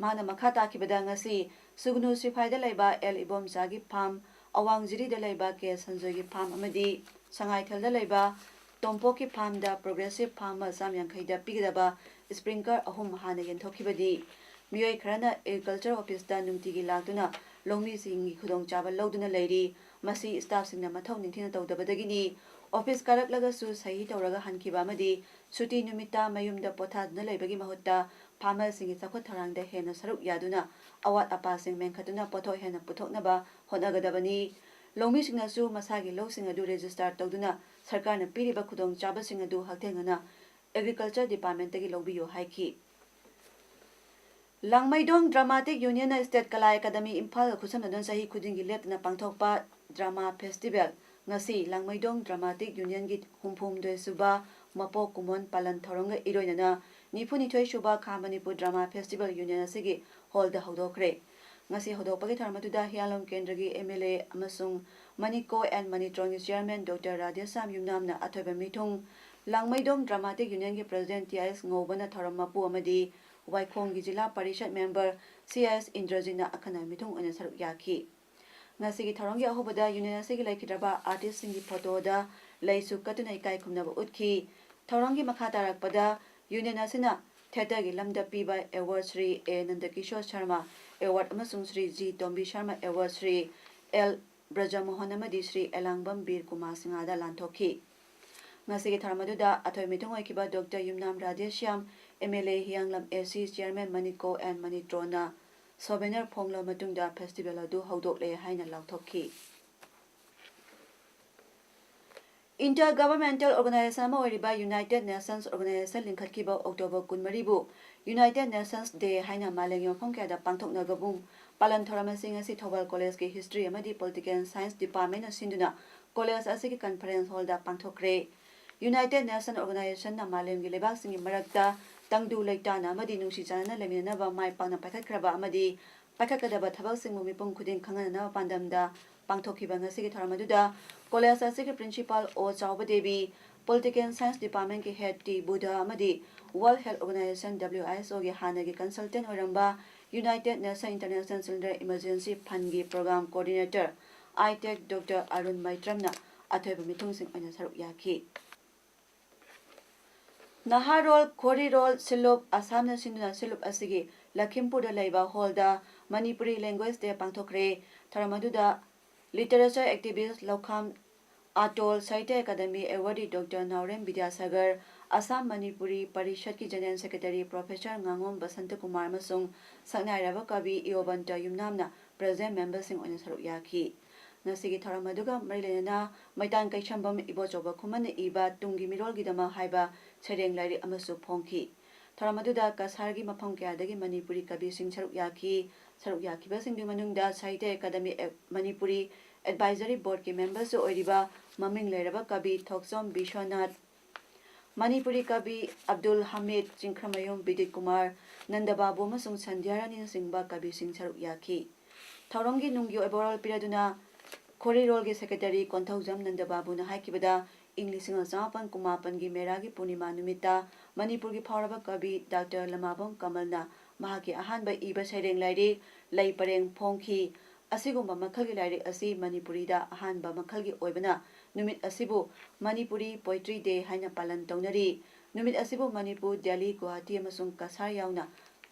ꯃꯍꯥꯛꯅ ꯃꯈꯥ ꯇꯥꯈꯤꯕꯗ ꯉꯁꯤ ꯁꯨꯒꯅꯨ ꯁꯤꯐꯥꯏꯗ ꯂꯩꯕ ꯑꯦꯜ ꯏꯕꯣꯝꯆꯥꯒꯤ farm, ꯑꯋꯥꯡ ꯖꯤꯔꯤꯗ ꯂꯩꯕ ꯀꯦ ꯁꯟꯖꯣꯏꯒꯤ farm ꯑꯃꯗꯤ ꯁꯉꯥꯏꯊꯦꯜꯗ ꯂꯩꯕ ꯇꯣꯝꯄꯣꯛꯀꯤ farmꯗ progressive farmer ꯆꯥꯝ ꯌꯥꯡꯈꯩꯗ ꯄꯤꯒꯗꯕ sprinkler ꯑꯍꯨꯝ ꯍꯥꯟꯅ ꯌꯦꯟꯊꯣꯛꯈꯤꯕꯅꯤ꯫ ꯃꯤꯑꯣꯏ ꯈꯔꯅ Agriculture Officeꯇ ꯅꯨꯡꯇꯤꯒꯤ ꯂꯥꯛꯇꯨꯅ ꯂꯧꯃꯤꯁꯤꯡꯒꯤ ꯈꯨꯗꯣꯡꯆꯥꯕ ꯂꯧꯗꯨꯅ ꯂꯩꯔꯤ꯫ ꯃꯁꯤ staffꯁꯤꯡꯅ ꯃꯊꯧ ꯅꯤꯡꯊꯤꯅ ꯇꯧꯗꯕꯗꯒꯤꯅꯤ꯫ Office ꯀꯥꯔꯛꯂꯒꯁꯨ ꯁꯍꯤ ꯇꯧꯔꯒ ꯍꯟꯈꯤꯕ ꯑꯃꯗꯤ ꯁꯨꯇꯤ ꯅꯨꯃꯤꯠꯇ ꯃꯌꯨꯝꯗ ꯄꯣꯊꯥꯗꯨꯅ ꯂꯩꯕꯒꯤ ꯃꯍꯨꯠꯇ farmerꯁꯤꯡꯒꯤ ꯆꯥꯎꯈꯠ ꯊꯧꯔꯥꯡꯗ ꯍꯦꯟꯅ ꯁꯔꯨꯛ ꯌꯥꯗꯨꯅ ꯑꯋꯥꯠ ꯑꯄꯥꯁꯤꯡ ꯃꯦꯟꯈꯠꯇꯨꯅ ꯄꯣꯠꯊꯣꯛ ꯍꯦꯟꯅ ꯄꯨꯊꯣꯛꯅꯕ ꯍꯣꯠꯅꯒꯗꯕꯅꯤ꯫ ꯂꯧꯃꯤꯁꯤꯡꯅꯁꯨ ꯃꯁꯥꯒꯤ ꯂꯧꯁꯤꯡ ꯑꯗꯨ register ꯇꯧꯗꯨꯅ ꯁꯔꯀꯥꯔꯅ ꯄꯤꯔꯤꯕ ꯈꯨꯗꯣꯡꯆꯥꯕꯁꯤꯡ ꯑꯗꯨ ꯍꯛꯊꯦꯡꯅꯅ Agriculture Departmentꯇꯒꯤ ꯂꯧꯕꯤꯌꯨ ꯍꯥꯏꯈꯤ꯫ ꯂꯥꯡꯃꯩꯗꯣꯡ Dramatic Unionꯅ State Kala Academy ꯏꯝꯐꯥꯜꯒ ꯈꯨꯠꯁꯝꯅꯗꯨꯅ ꯆꯍꯤ ꯈꯨꯗꯤꯡꯒꯤ ꯂꯦꯞꯇꯅ ꯄꯥꯡꯊꯣꯛꯄ drama festival ꯉꯁꯤ ꯂꯥꯡꯃꯩꯗꯣꯡ Dramatic Unionꯒꯤ ꯍꯨꯝꯐꯨꯍꯨꯝꯗꯣꯏ ꯁꯨꯕ ꯃꯄꯣꯛ ꯀꯨꯝꯑꯣꯟ ꯄꯥꯂꯟ ꯊꯧꯔꯝꯒ ꯏꯔꯣꯏꯅꯅ ꯅꯤꯐꯨꯅꯤꯊꯣꯏ ꯁꯨꯕ ꯈꯥ ꯃꯅꯤꯄꯨꯔ Drama Festival Union ꯑꯁꯤꯒꯤ hallꯗ ꯍꯧꯗꯣꯛꯈ꯭ꯔꯦ꯫ ꯉꯁꯤ ꯍꯧꯗꯣꯛꯄꯒꯤ ꯊꯧꯔꯝ ꯑꯗꯨꯗ ꯍꯤꯌꯥꯡꯂꯝ ꯀꯦꯟꯗ꯭ꯔꯒꯤ M L A ꯑꯃꯁꯨꯡ ꯃꯅꯤꯀꯣ ꯑꯦꯟ ꯃꯅꯤꯇ꯭ꯔꯣꯟꯒꯤ ꯆꯤꯌꯔꯃꯦꯟ ꯗꯣꯛꯇꯔ ꯔꯥꯙꯦꯁ꯭ꯌꯥꯝ ꯌꯨꯝꯅꯥꯝꯅ ꯑꯊꯣꯏꯕ ꯃꯤꯊꯨꯡ, ꯂꯥꯡꯃꯩꯗꯣꯡ ꯗ꯭ꯔꯃꯥꯇꯤꯛ ꯌꯨꯅꯤꯌꯟꯒꯤ ꯄ꯭ꯔꯁꯤꯗꯦꯟꯠ ꯇꯤ ꯑꯥꯏ ꯑꯦꯁ ꯉꯧꯕꯅ ꯊꯧꯔꯝ ꯃꯄꯨ ꯑꯃꯗꯤ ꯋꯥꯏꯈꯣꯡꯒꯤ ꯖꯤꯂꯥ ꯄꯔꯤꯁꯠ ꯃꯦꯝꯕꯔ ꯁꯤ ꯑꯥꯏ ꯑꯦꯁ ꯏꯟꯗ꯭ꯔꯖꯤꯠꯅ ꯑꯈꯟꯅꯕ ꯃꯤꯊꯨꯡ ꯑꯣꯏꯅ ꯁꯔꯨꯛ ꯌꯥꯈꯤ꯫ ꯉꯁꯤꯒꯤ ꯊꯧꯔꯝꯒꯤ ꯑꯍꯧꯕꯗ ꯌꯨꯅꯤꯌꯟ ꯑꯁꯤꯒꯤ ꯂꯩꯈꯤꯗ꯭ꯔꯕ ꯑꯥꯔꯇꯤꯁꯁꯤꯡꯒꯤ ꯐꯣꯇꯣꯗ ꯂꯩꯁꯨ ꯀꯠꯇꯨꯅ ꯏꯀꯥꯏ ꯈꯨꯝꯅꯕ ꯎꯠꯈꯤ꯫ ꯊꯧꯔꯝꯒꯤ ꯃꯈꯥ ꯇꯥꯔꯛꯄꯗ ꯌꯨꯅꯤꯌꯟ ꯑꯁꯤꯅ ꯊꯤꯌꯦꯇꯔꯒꯤ ꯂꯝꯗ ꯄꯤꯕ ꯑꯦꯋꯥꯔꯗ ꯁ꯭ꯔꯤ ꯑꯦ ꯅꯟꯗꯀꯤꯁꯣꯔ ꯁꯔꯃ ꯑꯦꯋꯥꯔꯗ ꯑꯃꯁꯨꯡ ꯁ꯭ꯔꯤ ꯖꯤ ꯇꯣꯝꯕꯤ ꯁꯔꯃ ꯑꯦꯋꯥꯔꯗ ꯁ꯭ꯔꯤ ꯑꯦꯜ ꯕ꯭ꯔꯖꯃꯣꯍꯟ ꯑꯃꯗꯤ ꯁ꯭ꯔꯤ ꯑꯦꯂꯥꯡꯕꯝ ꯕꯤꯔ ꯀꯨꯃꯥꯔ ꯁꯤꯡꯍꯗ ꯂꯥꯟꯊꯣꯛꯈꯤ꯫ ꯉꯁꯤꯒꯤ ꯊꯧꯔꯝ ꯑꯗꯨꯗ ꯑꯊꯣꯏ ꯃꯤꯊꯨꯡ ꯑꯣꯏꯈꯤꯕ doctor Yumnam Radheshyam, M L A Hiyanglam A C chairman ꯃꯅꯤꯀꯣ and ꯃꯅꯤꯇ꯭ꯔꯣꯅ ꯁꯣꯚꯦꯅꯔ ꯐꯣꯡꯂꯕ ꯃꯇꯨꯡꯗ ꯐꯦꯁꯇꯤꯚꯦꯜ ꯑꯗꯨ ꯍꯧꯗꯣꯛꯂꯦ ꯍꯥꯏꯅ ꯂꯥꯎꯊꯣꯛꯈꯤ꯫ ꯏꯟꯇꯔ ꯒꯚꯔꯟꯃꯦꯟꯇꯦꯜ ꯑꯣꯔꯒꯅꯥꯏꯖꯦꯁꯟ ꯑꯃ ꯑꯣꯏꯔꯤꯕ ꯌꯨꯅꯥꯏꯇꯦꯗ ꯅꯦꯁꯟꯁ ꯑꯣꯔꯒꯅꯥꯏꯖꯦꯁꯟ ꯂꯤꯡꯈꯠꯈꯤꯕ ꯑꯣꯛꯇꯣꯕꯔ ꯀꯨꯟꯃꯔꯤꯕꯨ ꯌꯨꯅꯥꯏꯇꯦꯗ ꯅꯦꯁꯟꯁ ꯗꯦ ꯍꯥꯏꯅ ꯃꯥꯂꯦꯝꯒꯤ ꯃꯐꯝ ꯀꯌꯥꯗ ꯄꯥꯡꯊꯣꯛꯅꯕꯕꯨ ꯄꯥꯂꯟ ꯊꯧꯔꯝ ꯑꯁꯤ ꯉꯁꯤ ꯊꯧꯕꯥꯜ ꯀꯣꯂꯦꯖꯀꯤ ꯍꯤꯁꯇ꯭ꯔꯤ ꯑꯃꯗꯤ ꯄꯣꯂꯤꯇꯤꯀꯦꯜ ꯁꯥꯏꯟꯁ ꯗꯤꯄꯥꯔꯠꯃꯦꯟꯅ ꯁꯤꯟꯗꯨꯅ ꯀꯣꯂꯦꯖ ꯑꯁꯤꯒꯤ ꯀꯟꯐꯔꯦꯟꯁ ꯍꯣꯜꯗ ꯄꯥꯡꯊꯣꯛꯈ꯭ꯔꯦ꯫ ꯌꯨꯅꯥꯏꯇꯦꯗ ꯅꯦꯁꯟ ꯑꯣꯔꯒꯅꯥꯏꯖꯦꯁꯟꯅ ꯃꯥꯂꯦꯝꯒꯤ ꯂꯩꯕꯥꯛꯁꯤꯡꯒꯤ ꯃꯔꯛꯇ ꯇꯪꯗꯨ ꯂꯩꯇꯥꯅ ꯑꯃꯗꯤ ꯅꯨꯡꯁꯤ ꯆꯥꯟꯅꯅ ꯂꯩꯃꯤꯟꯅꯅꯕ ꯃꯥꯏ ꯄꯥꯛꯅ ꯄꯥꯏꯈꯠꯈ꯭ꯔꯕ ꯑꯃꯗꯤ ꯄꯥꯏꯈꯠꯀꯗꯕ ꯊꯕꯛꯁꯤꯡꯕꯨ ꯃꯤꯄꯨꯝ ꯈꯨꯗꯤꯡ ꯈꯪꯍꯟꯅꯅꯕ ꯄꯥꯟꯗꯝꯗ ꯄꯥꯡꯊꯣꯛꯈꯤꯕ ꯉꯁꯤꯒꯤ ꯊꯧꯔꯝ ꯑꯗꯨꯗ ꯀꯣꯂꯦꯖ ꯑꯁꯤꯒꯤ principal O Chaoba Devi, political science ꯗꯤꯄꯥꯔꯠꯃꯦꯟꯒꯤ ꯍꯦꯗ ꯇꯤ ꯕꯨꯙ ꯑꯃꯗꯤ World Health Organization, W H ꯑꯣꯒꯤ ꯍꯥꯟꯅꯒꯤ ꯀꯟꯁꯜꯇꯦꯟꯠ ꯑꯣꯏꯔꯝꯕ United Nation International Children Emergency ꯐꯟꯒꯤ ꯄ꯭ꯔꯣꯒ꯭ꯔꯥꯝ ꯀꯣꯑꯣꯔꯗꯤꯅꯦꯇꯔ, ꯑꯥꯏꯇꯦꯛ, ꯗꯣꯛꯇꯔ ꯑꯔꯨꯟ ꯃꯩꯇ꯭ꯔꯝꯅ ꯑꯊꯣꯏꯕ ꯃꯤꯊꯨꯡꯁꯤꯡ ꯑꯣꯏꯅ ꯁꯔꯨꯛ ꯌꯥꯈꯤ꯫ ꯅꯍꯥꯔꯣꯜ ꯈꯣꯔꯤꯔꯣꯜ ꯁꯤꯂꯨꯞ ꯑꯁꯥꯝꯅ ꯁꯤꯟꯗꯨꯅ ꯁꯤꯂꯨꯞ ꯑꯁꯤꯒꯤ ꯂꯈꯤꯝꯄꯨꯔꯗ ꯂꯩꯕ ꯍꯣꯜꯗ ꯃꯅꯤꯄꯨꯔꯤ ꯂꯦꯡꯒ꯭ꯋꯦꯖ ꯗꯦ ꯄꯥꯡꯊꯣꯛꯈ꯭ꯔꯦ꯫ ꯊꯧꯔꯝ ꯑꯗꯨꯗ literature activist Loukham Atol, Sahitya academy awardee doctor Naorem Bidyasagar, Assam Manipuri ꯄꯔꯤꯁꯠꯀꯤ ꯖꯦꯅꯦꯔꯦꯜ ꯁꯦꯀ꯭ꯔꯦꯇꯔꯤ ꯄ꯭ꯔꯣꯐꯦꯁꯔ ꯉꯥꯉꯣꯝ ꯕꯁꯟꯇ ꯀꯨꯃꯥꯔ ꯑꯃꯁꯨꯡ ꯁꯛꯅꯥꯏꯔꯕ ꯀꯕꯤ ꯏꯌꯣꯕꯟꯇ ꯌꯨꯝꯅꯥꯝꯅ ꯄ꯭ꯔꯦꯖꯤꯗꯦꯟꯠ ꯃꯦꯝꯕꯔꯁꯤꯡ ꯑꯣꯏꯅ ꯁꯔꯨꯛ ꯌꯥꯈꯤ꯫ ꯉꯁꯤꯒꯤ ꯊꯧꯔꯝ ꯑꯗꯨꯒ ꯃꯔꯤ ꯂꯩꯅꯅ ꯃꯩꯇꯥꯟ ꯀꯩꯁꯝꯕꯝ ꯏꯕꯣꯆꯧꯕ ꯈꯨꯃꯟꯅ ꯏꯕ ꯇꯨꯡꯒꯤ ꯃꯤꯔꯣꯜꯒꯤꯗꯃꯛ ꯍꯥꯏꯕ ꯁꯩꯔꯦꯡ ꯂꯥꯏꯔꯤꯛ ꯑꯃꯁꯨ ꯐꯣꯡꯈꯤ꯫ ꯊꯧꯔꯝ ꯑꯗꯨꯗ ꯀꯁꯥꯔꯒꯤ ꯃꯐꯝ ꯀꯌꯥꯗꯒꯤ ꯃꯅꯤꯄꯨꯔꯤ ꯀꯕꯤꯁꯤꯡ ꯁꯔꯨꯛ ꯌꯥꯈꯤ꯫ ꯁꯔꯨꯛ ꯌꯥꯈꯤꯕꯁꯤꯡꯗꯨꯒꯤ ꯃꯅꯨꯡꯗ ꯁꯥꯍꯤꯇ꯭ꯌ ꯑꯦꯀꯥꯗꯃꯤ ꯑꯦ-, ꯃꯅꯤꯄꯨꯔꯤ ꯑꯦꯗꯚꯥꯏꯖꯔꯤ ꯕꯣꯔꯗꯀꯤ ꯃꯦꯝꯕꯔꯁꯨ ꯑꯣꯏꯔꯤꯕ ꯃꯃꯤꯡ ꯂꯩꯔꯕ ꯀꯕꯤ ꯊꯣꯛꯆꯣꯝ ꯕꯤꯁ꯭ꯋꯅꯥꯊ, ꯃꯅꯤꯄꯨꯔꯤ ꯀꯕꯤ ꯑꯕꯗꯨꯜ ꯍꯃꯤꯗ, ꯆꯤꯡꯈ꯭ꯔꯃꯌꯨꯝ ꯕꯤꯗꯤꯠ ꯀꯨꯃꯥꯔ, ꯅꯟꯗꯕꯥꯕꯨ ꯑꯃꯁꯨꯡ ꯁꯟꯙ꯭ꯌꯥꯔꯥꯅꯤꯅꯆꯤꯡꯕ ꯀꯕꯤꯁꯤꯡ ꯁꯔꯨꯛ ꯌꯥꯈꯤ꯫ ꯊꯧꯔꯝꯒꯤ ꯅꯨꯡꯒꯤ ꯑꯣꯏꯕ ꯋꯥꯔꯣꯜ ꯄꯤꯔꯗꯨꯅ ꯈꯣꯔꯤꯔꯣꯜꯒꯤ ꯁꯦꯀ꯭ꯔꯦꯇꯔꯤ ꯀꯣꯟꯊꯧꯖꯝ ꯅꯟꯗꯕꯥꯕꯨꯅ ꯍꯥꯏꯈꯤꯕꯗ, ꯏꯪ ꯂꯤꯁꯤꯡ ꯑꯃ ꯆꯃꯥꯄꯟ ꯀꯨꯟꯃꯥꯄꯟꯒꯤ ꯃꯦꯔꯥꯒꯤ ꯄꯨꯔꯅꯤꯃꯥ ꯅꯨꯃꯤꯠꯇ ꯃꯅꯤꯄꯨꯔꯒꯤ ꯐꯥꯎꯔꯕ ꯀꯕꯤ ꯗꯥꯛꯇꯔ ꯂꯃꯥꯕꯝ ꯀꯃꯜꯅ ꯃꯍꯥꯛꯀꯤ ꯑꯍꯥꯟꯕ ꯏꯕ ꯁꯩꯔꯦꯡ ꯂꯥꯏꯔꯤꯛ ꯂꯩ ꯄꯔꯦꯡ ꯐꯣꯡꯈꯤ꯫ ꯑꯁꯤꯒꯨꯝꯕ ꯃꯈꯜꯒꯤ ꯂꯥꯏꯔꯤꯛ ꯑꯁꯤ ꯃꯅꯤꯄꯨꯔꯤꯗ ꯑꯍꯥꯟꯕ ꯃꯈꯜꯒꯤ ꯑꯣꯏꯕꯅ ꯅꯨꯃꯤꯠ ꯑꯁꯤꯕꯨ ꯃꯅꯤꯄꯨꯔꯤ ꯄꯣꯏꯇ꯭ꯔꯤ ꯗꯦ ꯍꯥꯏꯅ ꯄꯥꯂꯟ ꯇꯧꯅꯔꯤ꯫ ꯅꯨꯃꯤꯠ ꯑꯁꯤꯕꯨ ꯃꯅꯤꯄꯨꯔ, ꯗꯦꯜꯂꯤ, ꯒꯨꯋꯥꯍꯥꯇꯤ ꯑꯃꯁꯨꯡ ꯀꯁꯥꯔ ꯌꯥꯎꯅ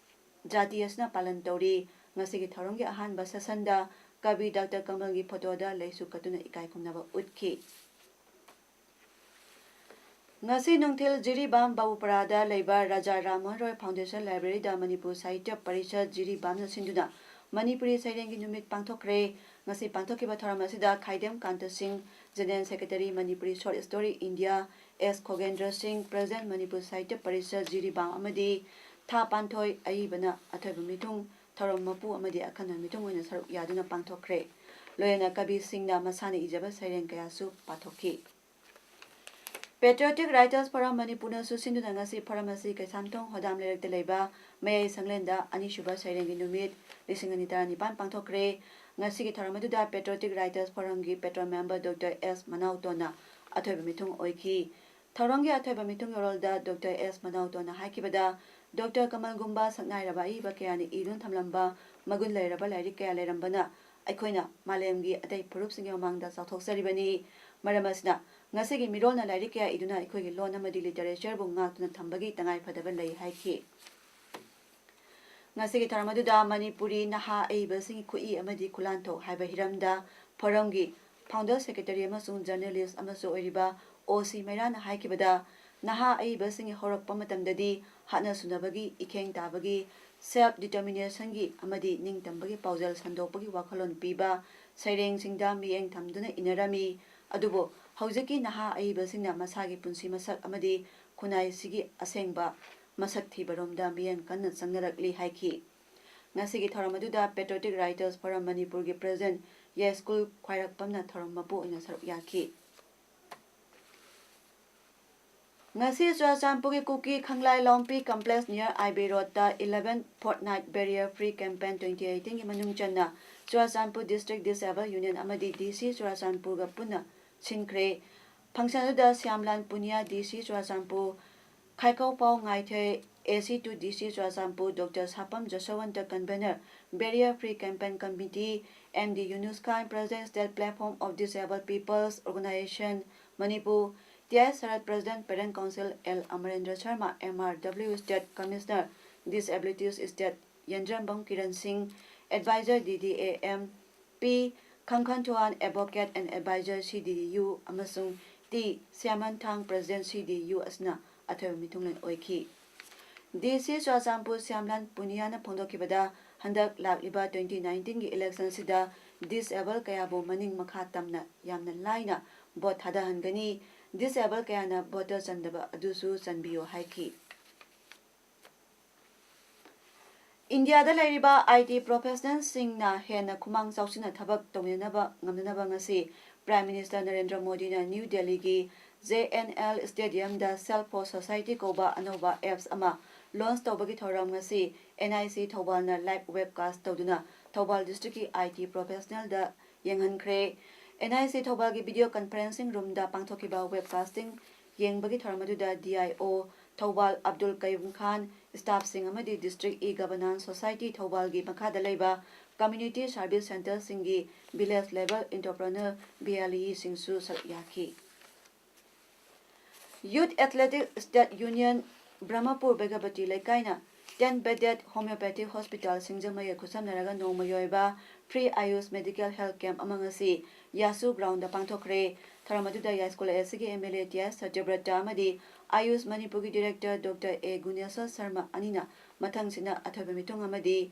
ꯖꯥꯇꯤ ꯑꯁꯤꯅ ꯄꯥꯂꯟ ꯇꯧꯔꯤ꯫ ꯉꯁꯤꯒꯤ ꯊꯧꯔꯝꯒꯤ ꯑꯍꯥꯟꯕ ꯁꯦꯁꯟꯗ ꯀꯕꯤ ꯗꯥꯛꯇꯔ ꯀꯃꯜꯒꯤ ꯐꯣꯇꯣꯗ ꯂꯩꯁꯨ ꯀꯠꯇꯨꯅ ꯏꯀꯥꯏ ꯈꯨꯝꯅꯕ ꯎꯠꯈꯤ꯫ ꯉꯁꯤ ꯅꯨꯡꯊꯤꯜ ꯖꯤꯔꯤꯕꯥꯝ ꯕꯥꯕꯨꯄꯔꯥꯗ ꯂꯩꯕ ꯔꯥꯖꯥ ꯔꯥꯝꯃꯣꯍꯟ ꯔꯣꯏ ꯐꯥꯎꯟꯗꯦꯁꯟ ꯂꯥꯏꯕ꯭ꯔꯦꯔꯤꯗ ꯃꯅꯤꯄꯨꯔ ꯁꯥꯍꯤꯇ꯭ꯌ ꯄꯔꯤꯁꯠ ꯖꯤꯔꯤꯕꯥꯝꯅ ꯁꯤꯟꯗꯨꯅ ꯃꯅꯤꯄꯨꯔꯤ ꯁꯩꯔꯦꯡꯒꯤ ꯅꯨꯃꯤꯠ ꯄꯥꯡꯊꯣꯛꯈ꯭ꯔꯦ꯫ ꯉꯁꯤ ꯄꯥꯡꯊꯣꯛꯈꯤꯕ ꯊꯧꯔꯝ ꯑꯁꯤꯗ Khaidem Kanta Singh, general secretary Manipuri short story India, S Khogendra Singh, president Manipur Sahitya Parishad Jiribam ꯑꯃꯗꯤ ꯊꯥ ꯄꯥꯟꯊꯣꯏ ꯑꯏꯕꯅ ꯑꯊꯣꯏꯕ ꯃꯤꯊꯨꯡ, ꯊꯧꯔꯝ ꯃꯄꯨ ꯑꯃꯗꯤ ꯑꯈꯟꯅ ꯃꯤꯊꯨꯡ ꯑꯣꯏꯅ ꯁꯔꯨꯛ ꯌꯥꯗꯨꯅ ꯄꯥꯡꯊꯣꯛꯈ꯭ꯔꯦ꯫ ꯂꯣꯏꯅꯅ ꯀꯕꯤ ꯁꯤꯡꯅ ꯃꯁꯥꯅ ꯏꯖꯕ ꯁꯩꯔꯦꯡ ꯀꯌꯥꯁꯨ ꯄꯥꯊꯣꯛꯈꯤ꯫ Patriotic Writers Forum ꯃꯅꯤꯄꯨꯔꯅꯁꯨ ꯁꯤꯟꯗꯨꯅ ꯉꯁꯤ ꯐꯣꯔꯝ ꯑꯁꯤ ꯀꯩꯁꯥꯝꯊꯣꯡ ꯍꯣꯗꯥꯝ ꯂꯩꯔꯛꯇ ꯂꯩꯕ ꯃꯌꯥꯏ ꯁꯪꯂꯦꯟꯗ ꯑꯅꯤꯁꯨꯕ ꯁꯩꯔꯦꯡꯒꯤ ꯅꯨꯃꯤꯠ ꯂꯤꯁꯤꯡ ꯑꯅꯤ ꯇꯔꯥꯅꯤꯄꯥꯟ ꯄꯥꯡꯊꯣꯛꯈ꯭ꯔꯦ꯫ ꯉꯁꯤꯒꯤ ꯊꯧꯔꯝ ꯑꯗꯨꯗ Patriotic Writers Forumꯒꯤ patron member ꯗꯣꯛꯇꯔ ꯑꯦꯁ ꯃꯅꯥꯎꯇꯣꯟꯅ ꯑꯊꯣꯏꯕ ꯃꯤꯊꯨꯡ ꯑꯣꯏꯈꯤ꯫ ꯊꯧꯔꯝꯒꯤ ꯑꯊꯣꯏꯕ ꯃꯤꯊꯨꯡ ꯌꯣꯔꯣꯜꯗ ꯗꯣꯛꯇꯔ ꯑꯦꯁ ꯃꯅꯥꯎꯇꯣꯟꯅ ꯍꯥꯏꯈꯤꯕꯗ, ꯗꯣꯛꯇꯔ ꯀꯃꯜꯒꯨꯝꯕ ꯁꯛꯅꯥꯏꯔꯕ ꯑꯏꯕ ꯀꯌꯥꯅ ꯏꯗꯨꯅ ꯊꯝꯂꯝꯕ ꯃꯒꯨꯟ ꯂꯩꯔꯕ ꯂꯥꯏꯔꯤꯛ ꯀꯌꯥ ꯂꯩꯔꯝꯕꯅ ꯑꯩꯈꯣꯏꯅ ꯃꯥꯂꯦꯝꯒꯤ ꯑꯇꯩ ꯐꯨꯔꯨꯞꯁꯤꯡꯒꯤ ꯃꯃꯥꯡꯗ ꯆꯥꯎꯊꯣꯛꯆꯔꯤꯕꯅꯤ꯫ ꯃꯔꯝ ꯑꯁꯤꯅ, ꯉꯁꯤꯒꯤ ꯃꯤꯔꯣꯜꯅ ꯂꯥꯏꯔꯤꯛ ꯀꯌꯥ ꯏꯗꯨꯅ ꯑꯩꯈꯣꯏꯒꯤ ꯂꯣꯟ ꯑꯃꯗꯤ literatureꯕꯨ ꯉꯥꯛꯇꯨꯅ ꯊꯝꯕꯒꯤ ꯇꯉꯥꯏ ꯐꯗꯕ ꯂꯩ ꯍꯥꯏꯈꯤ꯫ ꯉꯁꯤꯒꯤ ꯊꯧꯔꯝ ꯑꯗꯨꯗ ꯃꯅꯤꯄꯨꯔꯤ ꯅꯍꯥ ꯑꯏꯕꯁꯤꯡꯒꯤ ꯈꯨꯠꯏ ꯑꯃꯗꯤ ꯈꯨꯂꯥꯟꯊꯣꯛ ꯍꯥꯏꯕ ꯍꯤꯔꯝꯗ ꯐꯣꯔꯝꯒꯤ founder secretary ꯑꯃꯁꯨꯡ journalist ꯑꯃꯁꯨ ꯑꯣꯏꯔꯤꯕ ꯑꯣ ꯁꯤ ꯃꯩꯔꯥꯅ ꯍꯥꯏꯈꯤꯕꯗ, ꯅꯍꯥ ꯑꯏꯕꯁꯤꯡꯒꯤ ꯍꯧꯔꯛꯄ ꯃꯇꯝꯗꯗꯤ ꯍꯥꯠꯅ ꯁꯨꯅꯕꯒꯤ, ꯏꯈꯦꯡ ꯇꯥꯕꯒꯤ, self determinationꯒꯤ ꯑꯃꯗꯤ ꯅꯤꯡꯇꯝꯕꯒꯤ ꯄꯥꯎꯖꯦꯜ ꯁꯟꯗꯣꯛꯄꯒꯤ ꯋꯥꯈꯜꯂꯣꯟ ꯄꯤꯕ ꯁꯩꯔꯦꯡꯁꯤꯡꯗ ꯃꯤꯠꯌꯦꯡ ꯊꯝꯗꯨꯅ ꯏꯅꯔꯝꯃꯤ꯫ ꯑꯗꯨꯕꯨ ꯍꯧꯖꯤꯛꯀꯤ ꯅꯍꯥ ꯑꯏꯕꯁꯤꯡꯅ ꯃꯁꯥꯒꯤ ꯄꯨꯟꯁꯤ ꯃꯁꯛ ꯑꯃꯗꯤ ꯈꯨꯟꯅꯥꯏꯁꯤꯒꯤ ꯑꯁꯦꯡꯕ ꯃꯁꯛ ꯊꯤꯕꯔꯣꯝꯗ ꯃꯤꯠꯌꯦꯡ ꯀꯟꯅ ꯆꯪꯅꯔꯛꯂꯤ ꯍꯥꯏꯈꯤ꯫ ꯉꯁꯤꯒꯤ ꯊꯧꯔꯝ ꯑꯗꯨꯗ Patriotic Writers Forum ꯃꯅꯤꯄꯨꯔꯒꯤ president ꯌꯥꯏꯁ꯭ꯀꯨꯜ ꯈ꯭ꯋꯥꯏꯔꯥꯛꯄꯝꯅ ꯊꯧꯔꯝ ꯃꯄꯨ ꯑꯣꯏꯅ ꯁꯔꯨꯛ ꯌꯥꯈꯤ꯫ ꯉꯁꯤ ꯆꯨꯔꯥꯆꯥꯟꯄꯨꯔꯒꯤ ꯀꯨꯀꯤ ꯈꯪꯂꯥꯏ ꯂꯣꯝꯄꯤ complex near I B road ꯇ eleven fortnight barrier free campaign twenty eighteen ꯒꯤ ꯃꯅꯨꯡ ꯆꯟꯅ ꯆꯨꯔꯥꯆꯥꯟꯄꯨꯔ District Disabled Union ꯑꯃꯗꯤ D C ꯆꯨꯔꯥꯆꯥꯟꯄꯨꯔꯒ ꯄꯨꯟꯅ ꯁꯤꯟꯈ꯭ꯔꯦ꯫ Function ꯑꯗꯨꯗ ꯁ꯭ꯌꯥꯝꯂꯥꯜ Punia, D C Churachandpur, ꯈꯥꯏꯈꯧꯄꯥꯎ ꯉꯥꯏꯊꯩ, A C two D C Churachandpur, Doctor ꯁꯥꯄꯝ ꯖꯁꯋꯟꯇ, Convener, Barrier Free Campaign Committee, M D Yunus Khan, President, State Platform of Disabled People's Organization, Manipur, T I Sarath, President, Parent Council, L Amarendra Sharma, M R W, State Commissioner, Disabilities, State Yendrambam Kiran Singh, Advisor, D D A M, P Khangkhan Thuan, Advocate and Advisor, C D U, ꯑꯃꯁꯨꯡ T Syaman Thang, President, C D U ꯑꯁꯤꯅ ꯑꯊꯣꯏꯕ ꯃꯤꯊꯨꯡꯂꯦꯟ ꯑꯣꯏꯈꯤ꯫ D C Churachandpur ꯁ꯭ꯌꯥꯝꯂꯥꯜ ꯄꯨꯅꯤꯌꯥꯅ ꯐꯣꯡꯗꯣꯛꯈꯤꯕꯗ, ꯍꯟꯗꯛ ꯂꯥꯛꯂꯤꯕ twenty nineteen ꯒꯤ election ꯑꯁꯤꯗ disable ꯀꯌꯥꯕꯨ ꯃꯅꯤꯡ ꯃꯈꯥ ꯇꯝꯅ ꯌꯥꯝꯅ ꯂꯥꯏꯅ vote ꯊꯥꯗꯍꯟꯒꯅꯤ, disable ꯀꯌꯥꯅ voter ꯆꯟꯗꯕ ꯑꯗꯨꯁꯨ ꯆꯟꯕꯤꯌꯨ ꯍꯥꯏꯈꯤ꯫ ꯏꯟꯗꯤꯌꯥꯗ ꯂꯩꯔꯤꯕ I T professionalꯁꯤꯡꯅ ꯍꯦꯟꯅ ꯈꯨꯃꯥꯡ ꯆꯥꯎꯁꯤꯟꯅ ꯊꯕꯛ ꯇꯧꯃꯤꯟꯅꯅꯕ ꯉꯝꯅꯅꯕ ꯉꯁꯤ Prime Minister ꯅꯔꯦꯟꯗ꯭ꯔ ꯃꯣꯗꯤꯅ ꯅ꯭ꯌꯨ ꯗꯦꯜꯂꯤꯒꯤ J N L Stadiumꯗ Self for Society ꯀꯧꯕ ꯑꯅꯧꯕ apps ꯑꯃ launch ꯇꯧꯕꯒꯤ ꯊꯧꯔꯝ ꯉꯁꯤ N I C ꯊꯧꯕꯥꯜꯅ live webcast ꯇꯧꯗꯨꯅ Thoubal districtꯀꯤ I T professionalꯗ ꯌꯦꯡꯍꯟꯈ꯭ꯔꯦ꯫ N I C ꯊꯧꯕꯥꯜꯒꯤ video conferencing roomꯗ ꯄꯥꯡꯊꯣꯛꯈꯤꯕ webcasting ꯌꯦꯡꯕꯒꯤ ꯊꯧꯔꯝ ꯑꯗꯨꯗ D I O Thoubal Abdul ꯀꯌꯨꯝ ꯈꯥꯟ, staffꯁꯤꯡ ꯑꯃꯗꯤ District E-Governance Society ꯊꯧꯕꯥꯜꯒꯤ ꯃꯈꯥꯗ ꯂꯩꯕ community service centreꯁꯤꯡꯒꯤ village level entrepreneur, V L Eꯁꯤꯡꯁꯨ ꯁꯔꯨꯛ ꯌꯥꯈꯤ꯫ Youth Athletic State Union Brahmapur ꯕꯦꯒꯕꯇꯤ ꯂꯩꯀꯥꯏꯅ ten bedded homeopathic hospital ꯁꯤꯡꯖꯃꯩꯒ ꯈꯨꯠꯁꯝꯅꯔꯒ ꯅꯣꯡꯃꯒꯤ ꯑꯣꯏꯕ free Ayush medical health camp ꯑꯃ ꯉꯁꯤ ꯌꯥꯁꯨ groundꯗ ꯄꯥꯡꯊꯣꯛꯈ꯭ꯔꯦ꯫ ꯊꯧꯔꯝ ꯑꯗꯨꯗ ꯌꯥꯏꯁ꯭ꯀꯨꯜ ꯑꯁꯤꯒꯤ M L A T I ꯁꯇ꯭ꯌꯕ꯭ꯔꯇ ꯑꯃꯗꯤ Ayush ꯃꯅꯤꯄꯨꯔꯒꯤ director Doctor A ꯒꯨꯅꯦꯁ꯭ꯋꯔ ꯁꯔꯃ ꯑꯅꯤꯅ ꯃꯊꯪꯁꯤꯠꯅ ꯑꯊꯣꯏꯕ ꯃꯤꯊꯨꯡ ꯑꯃꯗꯤ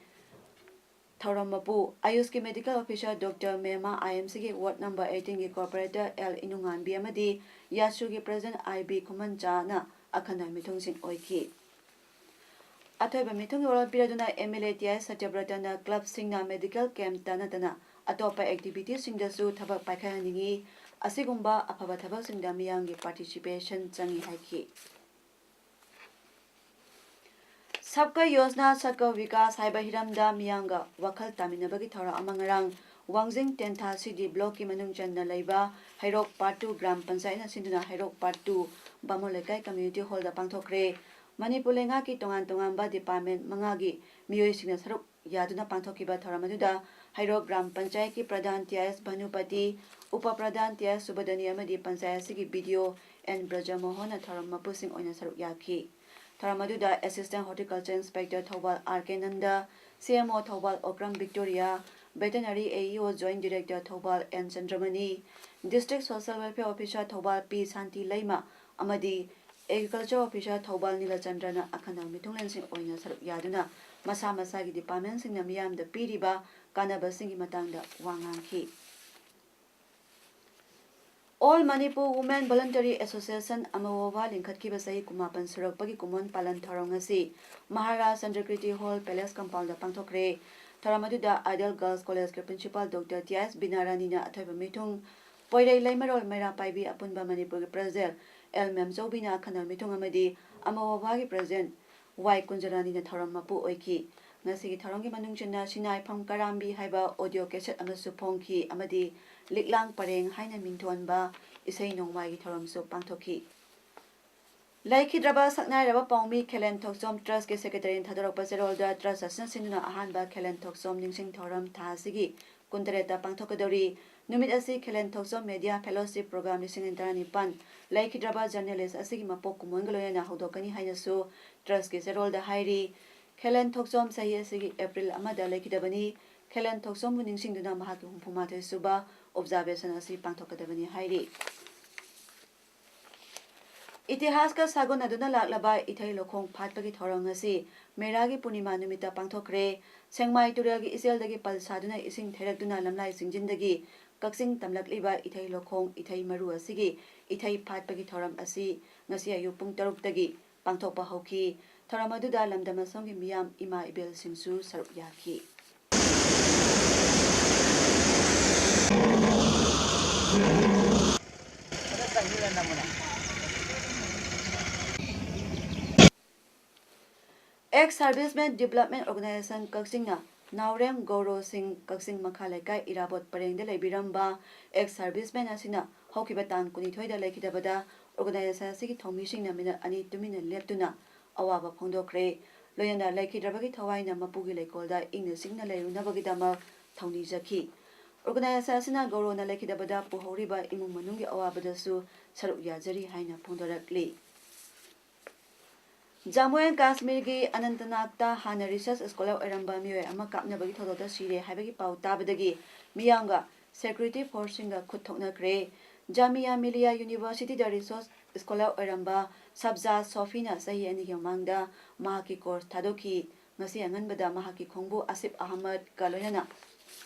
ꯊꯧꯔꯝ ꯃꯄꯨ, ꯑꯌꯨꯁꯀꯤ medical officer Doctor ꯃꯦꯃꯥ, I M Cꯒꯤ ward number eighteenꯒꯤ corporator L ꯏꯅꯨꯉꯥꯟꯕꯤ ꯑꯃꯗꯤ ꯌꯥꯁꯨꯒꯤ president I B ꯈꯨꯃꯟꯆꯥꯅ ꯑꯈꯟꯅ ꯃꯤꯊꯨꯡꯁꯤꯡ ꯑꯣꯏꯈꯤ꯫ ꯑꯊꯣꯏꯕ ꯃꯤꯊꯨꯡꯒꯤ ꯋꯥꯔꯣꯜ ꯄꯤꯔꯗꯨꯅ M L A T I ꯁꯇ꯭ꯌꯕ꯭ꯔꯇꯅ clubꯁꯤꯡꯅ medical campꯇ ꯅꯠꯇꯅ ꯑꯇꯣꯞꯄ activityꯁꯤꯡꯗꯁꯨ ꯊꯕꯛ ꯄꯥꯏꯈꯠꯍꯟꯅꯤꯡꯏ꯫ ꯑꯁꯤꯒꯨꯝꯕ ꯑꯐꯕ ꯊꯕꯛꯁꯤꯡꯗ ꯃꯤꯌꯥꯝꯒꯤ participation ꯆꯪꯏ ꯍꯥꯏꯈꯤ꯫ ꯁꯕꯀꯥ ꯌꯣꯖꯅꯥ ꯁꯕꯀꯥ ꯕꯤꯀꯥꯁ ꯍꯥꯏꯕ ꯍꯤꯔꯝꯗ ꯃꯤꯌꯥꯝꯒ ꯋꯥꯈꯜ ꯇꯥꯃꯤꯟꯅꯕꯒꯤ ꯊꯧꯔꯝ ꯑꯃ ꯉꯔꯥꯡ ꯋꯥꯡꯖꯤꯡ ꯇꯦꯟꯊꯥ ꯁꯤ ꯗꯤ ꯕ꯭ꯂꯣꯛꯀꯤ ꯃꯅꯨꯡ ꯆꯟꯅ ꯂꯩꯕ ꯍꯩꯔꯣꯛ ꯄꯥꯔꯠ ꯇꯨ ꯒ꯭ꯔꯥꯝ ꯄꯟꯆꯥꯌꯠꯅ ꯁꯤꯟꯗꯨꯅ ꯍꯩꯔꯣꯛ ꯄꯥꯔꯠ ꯇꯨ ꯕꯥꯃꯣꯟ ꯂꯩꯀꯥꯏ ꯀꯝꯃ꯭ꯌꯨꯅꯤꯇꯤ ꯍꯣꯜꯗ ꯄꯥꯡꯊꯣꯛꯈ꯭ꯔꯦ꯫ ꯃꯅꯤꯄꯨꯔ ꯂꯩꯉꯥꯛꯀꯤ ꯇꯣꯉꯥꯟ ꯇꯣꯉꯥꯟꯕ ꯗꯤꯄꯥꯔꯠꯃꯦꯟ ꯃꯉꯥꯒꯤ ꯃꯤꯑꯣꯏꯁꯤꯡꯅ ꯁꯔꯨꯛ ꯌꯥꯗꯨꯅ ꯄꯥꯡꯊꯣꯛꯈꯤꯕ ꯊꯧꯔꯝ ꯑꯗꯨꯗ ꯍꯩꯔꯣꯛ ꯒ꯭ꯔꯥꯝ ꯄꯟꯆꯥꯌꯠꯀꯤ ꯄ꯭ꯔꯙꯥꯟ T I S ꯚꯥꯅꯨꯄꯇꯤ, ꯎꯄ Pradhan T I ꯑꯦꯁ ꯁꯨꯕꯗꯅꯤ ꯑꯃꯗꯤ ꯄꯟꯆꯥꯌꯠ ꯑꯁꯤꯒꯤ ꯕꯤ ꯗꯤ ꯑꯣ ꯑꯦꯟ ꯕ꯭ꯔꯖꯃꯣꯍꯟꯅ ꯊꯧꯔꯝ ꯃꯄꯨꯁꯤꯡ ꯑꯣꯏꯅ ꯁꯔꯨꯛ ꯌꯥꯈꯤ꯫ ꯊꯧꯔꯝ ꯑꯗꯨꯗ Assistant Horticulture Inspector Thoubal R K Nanda, C M O Thoubal Okram Victoria, Veterinary A E O Joint Director Thoubal N Chandramani, District Social Welfare Officer Thoubal P Shanti Leima ꯑꯃꯗꯤ Agriculture Officer ꯊꯧꯕꯥꯜ ꯅꯤꯂꯆꯟꯗ꯭ꯔꯅ ꯑꯈꯟꯅꯕ ꯃꯤꯊꯨꯡꯂꯦꯟꯁꯤꯡ ꯑꯣꯏꯅ ꯁꯔꯨꯛ ꯌꯥꯗꯨꯅ ꯃꯁꯥ ꯃꯁꯥꯒꯤ ꯗꯤꯄꯥꯔꯠꯃꯦꯟꯁꯤꯡꯅ ꯃꯤꯌꯥꯝꯗ ꯄꯤꯔꯤꯕ ꯀꯥꯟꯅꯕꯁꯤꯡꯒꯤ ꯃꯇꯥꯡꯗ ꯋꯥ ꯉꯥꯡꯈꯤ꯫ All Manipur Women Voluntary Association ꯑꯃꯋꯣꯋꯥ ꯂꯤꯡꯈꯠꯈꯤꯕ ꯆꯍꯤ ꯀꯨꯟꯃꯥꯄꯟ ꯁꯨꯔꯛꯄꯒꯤ ꯀꯨꯝꯑꯣꯟ ꯄꯥꯂꯟ ꯊꯧꯔꯝ ꯉꯁꯤ Maharaj Chandrakirti hall palace compound ꯄꯥꯡꯊꯣꯛꯈ꯭ꯔꯦ꯫ ꯊꯧꯔꯝ ꯑꯗꯨꯗ Ideal Girls Collegeꯀꯤ Principal Doctor T I S Bina ꯔꯥꯅꯤꯅ ꯑꯊꯣꯏꯕ ꯃꯤꯊꯨꯡ, ꯄꯣꯏꯔꯩ ꯂꯩꯃꯔꯣꯜ ꯃꯩꯔꯥ ꯄꯥꯏꯕꯤ ꯑꯄꯨꯟꯕ ꯃꯅꯤꯄꯨꯔꯒꯤ President ꯑꯦꯜ ꯃꯦꯝꯆꯧꯕꯤꯅ ꯑꯈꯟꯅꯕ ꯃꯤꯊꯨꯡ ꯑꯃꯗꯤ ꯑꯃꯋꯣꯋꯥꯒꯤ President ꯋꯥꯏ ꯀꯨꯟꯖꯔꯥꯅꯤꯅ ꯊꯧꯔꯝ ꯃꯄꯨ ꯑꯣꯏꯈꯤ꯫ ꯉꯁꯤꯒꯤ ꯊꯧꯔꯝꯒꯤ ꯃꯅꯨꯡ ꯆꯟꯅ ꯁꯤꯅꯥꯏꯐꯝ ꯀꯔꯥꯝꯕꯤ ꯍꯥꯏꯕ audio cassette ꯑꯃꯁꯨ ꯐꯣꯡꯈꯤ ꯑꯃꯗꯤ ꯂꯤꯛꯂꯥꯡ ꯄꯔꯦꯡ ꯍꯥꯏꯅ ꯃꯤꯡꯊꯣꯟꯕ ꯏꯁꯩ ꯅꯣꯡꯃꯥꯏꯒꯤ ꯊꯧꯔꯝꯁꯨ ꯄꯥꯡꯊꯣꯛꯈꯤ꯫ ꯂꯩꯈꯤꯗ꯭ꯔꯕ ꯁꯛꯅꯥꯏꯔꯕ ꯄꯥꯎꯃꯤ ꯈꯦꯂꯦꯟ ꯊꯣꯛꯆꯣꯝ Trustꯀꯤ Secretaryꯅ ꯊꯥꯗꯣꯔꯛꯄ ꯆꯦꯔꯣꯜꯗ Trust ꯑꯁꯤꯅ ꯁꯤꯟꯗꯨꯅ ꯑꯍꯥꯟꯕ ꯈꯦꯂꯦꯟ ꯊꯣꯛꯆꯣꯝ ꯅꯤꯡꯁꯤꯡ ꯊꯧꯔꯝ ꯊꯥ ꯑꯁꯤꯒꯤ ꯀꯨꯟꯇꯔꯦꯠꯇ ꯄꯥꯡꯊꯣꯛꯀꯗꯧꯔꯤ꯫ ꯅꯨꯃꯤꯠ ꯑꯁꯤ ꯈꯦꯂꯦꯟ ꯊꯣꯛꯆꯣꯝ Media Fellowship Program ꯂꯤꯁꯤꯡ ꯑꯅꯤ ꯇꯔꯥꯅꯤꯄꯥꯟ ꯂꯩꯈꯤꯗ꯭ꯔꯕ journalist ꯑꯁꯤꯒꯤ ꯃꯄꯣꯛ ꯀꯨꯝꯑꯣꯟꯒ ꯂꯣꯏꯅꯅ ꯍꯧꯗꯣꯛꯀꯅꯤ ꯍꯥꯏꯅꯁꯨ Trustꯀꯤ ꯆꯦꯔꯣꯜꯗ ꯍꯥꯏꯔꯤ꯫ ꯈꯦꯂꯦꯟ ꯊꯣꯛꯆꯣꯝ ꯆꯍꯤ ꯑꯁꯤꯒꯤ April ꯑꯃꯗ ꯂꯩꯈꯤꯗꯕꯅꯤ꯫ ꯈꯦꯂꯦꯟ ꯊꯣꯛꯆꯣꯝꯕꯨ ꯅꯤꯡꯁꯤꯡꯗꯨꯅ ꯃꯍꯥꯛꯀꯤ ꯍꯨꯝꯐꯨ ꯃꯥꯊꯣꯏ ꯁꯨꯕ observation ꯑꯁꯤ ꯄꯥꯡꯊꯣꯛꯀꯗꯕꯅꯤ ꯍꯥꯏꯔꯤ꯫ ꯏꯇꯤꯍꯥꯁꯀ ꯁꯥꯒꯣꯟꯅꯗꯨꯅ ꯂꯥꯛꯂꯕ ꯏꯊꯩ ꯂꯧꯈꯣꯡ ꯐꯥꯠꯄꯒꯤ ꯊꯧꯔꯝ ꯑꯁꯤ ꯃꯦꯔꯥꯒꯤ ꯄꯨꯔꯅꯤꯃꯥ ꯅꯨꯃꯤꯠꯇ ꯄꯥꯡꯊꯣꯛꯈ꯭ꯔꯦ꯫ ꯁꯦꯡꯃꯥꯏ ꯇꯨꯔꯦꯜꯒꯤ ꯏꯆꯦꯜꯗꯒꯤ ꯄꯜ ꯁꯥꯗꯨꯅ ꯏꯁꯤꯡ ꯊꯩꯔꯛꯇꯨꯅ ꯂꯝꯂꯥꯏ ꯆꯤꯡꯖꯤꯟꯗꯒꯤ ꯀꯛꯆꯤꯡ ꯇꯝꯂꯛꯂꯤꯕ ꯏꯊꯩ ꯂꯧꯈꯣꯡ ꯏꯊꯩ ꯃꯔꯨ ꯑꯁꯤꯒꯤ ꯏꯊꯩ ꯐꯥꯠꯄꯒꯤ ꯊꯧꯔꯝ ꯑꯁꯤ ꯉꯁꯤ ꯑꯌꯨꯛ ꯄꯨꯡ ꯇꯔꯨꯛꯇꯒꯤ ꯄꯥꯡꯊꯣꯛꯄ ꯍꯧꯈꯤ꯫ ꯊꯧꯔꯝ ꯑꯗꯨꯗ ꯂꯝꯗꯝ ꯑꯁꯣꯝꯒꯤ ꯃꯤꯌꯥꯝ ꯏꯃꯥ ꯏꯕꯦꯜꯁꯤꯡꯁꯨ ꯁꯔꯨꯛ ꯌꯥꯈꯤ꯫ Ex Servicemen Development Organization ꯀꯛꯆꯤꯡꯅ ꯅꯥꯎꯔꯦꯝ ꯒꯧꯔꯣ ꯁꯤꯡ ꯀꯛꯆꯤꯡ ꯃꯈꯥ ꯂꯩꯀꯥꯏ ꯏꯔꯥꯕꯣꯠ ꯄꯔꯦꯡꯗ ꯂꯩꯕꯤꯔꯝꯕ ex servicemen ꯑꯁꯤꯅ ꯍꯧꯈꯤꯕ ꯇꯥꯡ ꯀꯨꯟꯅꯤꯊꯣꯏꯗ ꯂꯩꯈꯤꯗꯕꯗ organization ꯑꯁꯤꯒꯤ ꯊꯧꯃꯤꯁꯤꯡꯅ ꯃꯤꯅꯠ ꯑꯅꯤ ꯇꯨꯃꯤꯟꯅ ꯂꯦꯞꯇꯨꯅ ꯑꯋꯥꯕ ꯐꯣꯡꯗꯣꯛꯈ꯭ꯔꯦ꯫ ꯂꯣꯏꯅꯅ ꯂꯩꯈꯤꯗ꯭ꯔꯕꯒꯤ ꯊꯋꯥꯏꯅ ꯃꯄꯨꯒꯤ ꯂꯩꯀꯣꯜꯗ ꯏꯪꯅ ꯆꯤꯛꯅ ꯂꯩꯔꯨꯅꯕꯒꯤꯗꯃꯛ ꯊꯧꯅꯤꯖꯈꯤ꯫ Organization ꯑꯁꯤꯅ ꯒꯧꯔꯣꯅ ꯂꯩꯈꯤꯗꯕꯗ ꯄꯨꯍꯧꯔꯤꯕ ꯏꯃꯨꯡ ꯃꯅꯨꯡꯒꯤ ꯑꯋꯥꯕꯗꯁꯨ ꯁꯔꯨꯛ ꯌꯥꯖꯔꯤ ꯍꯥꯏꯅ ꯐꯣꯡꯗꯣꯔꯛꯂꯤ꯫ ꯖꯝꯃꯨ ꯑꯦꯟ ꯀꯥꯁꯃꯤꯔꯒꯤ ꯑꯅꯟꯇꯅꯥꯒꯇ ꯍꯥꯟꯅ research scholar ꯑꯣꯏꯔꯝꯕ ꯃꯤꯑꯣꯏ ꯑꯃ ꯀꯥꯞꯅꯕꯒꯤ ꯊꯧꯗꯣꯛꯇ ꯁꯤꯔꯦ ꯍꯥꯏꯕꯒꯤ ꯄꯥꯎ ꯇꯥꯕꯗꯒꯤ ꯃꯤꯌꯥꯝꯒ security forceꯁꯤꯡꯒ ꯈꯨꯠ ꯊꯣꯛꯅꯈ꯭ꯔꯦ꯫ ꯖꯥꯃꯤꯌꯥ ꯃꯤꯂꯤꯌꯥ Universityꯗ research scholar ꯑꯣꯏꯔꯝꯕ ꯁꯕꯖꯥ ꯁꯣꯐꯤꯅ ꯆꯍꯤ ꯑꯅꯤꯒꯤ ꯃꯃꯥꯡꯗ ꯃꯍꯥꯛꯀꯤ course ꯊꯥꯗꯣꯛꯈꯤ꯫ ꯉꯁꯤ ꯑꯉꯟꯕꯗ ꯃꯍꯥꯛꯀꯤ ꯈꯣꯡꯕꯨ ꯑꯁꯤꯐ ꯑꯍꯃꯗꯀ ꯂꯣꯏꯅꯅ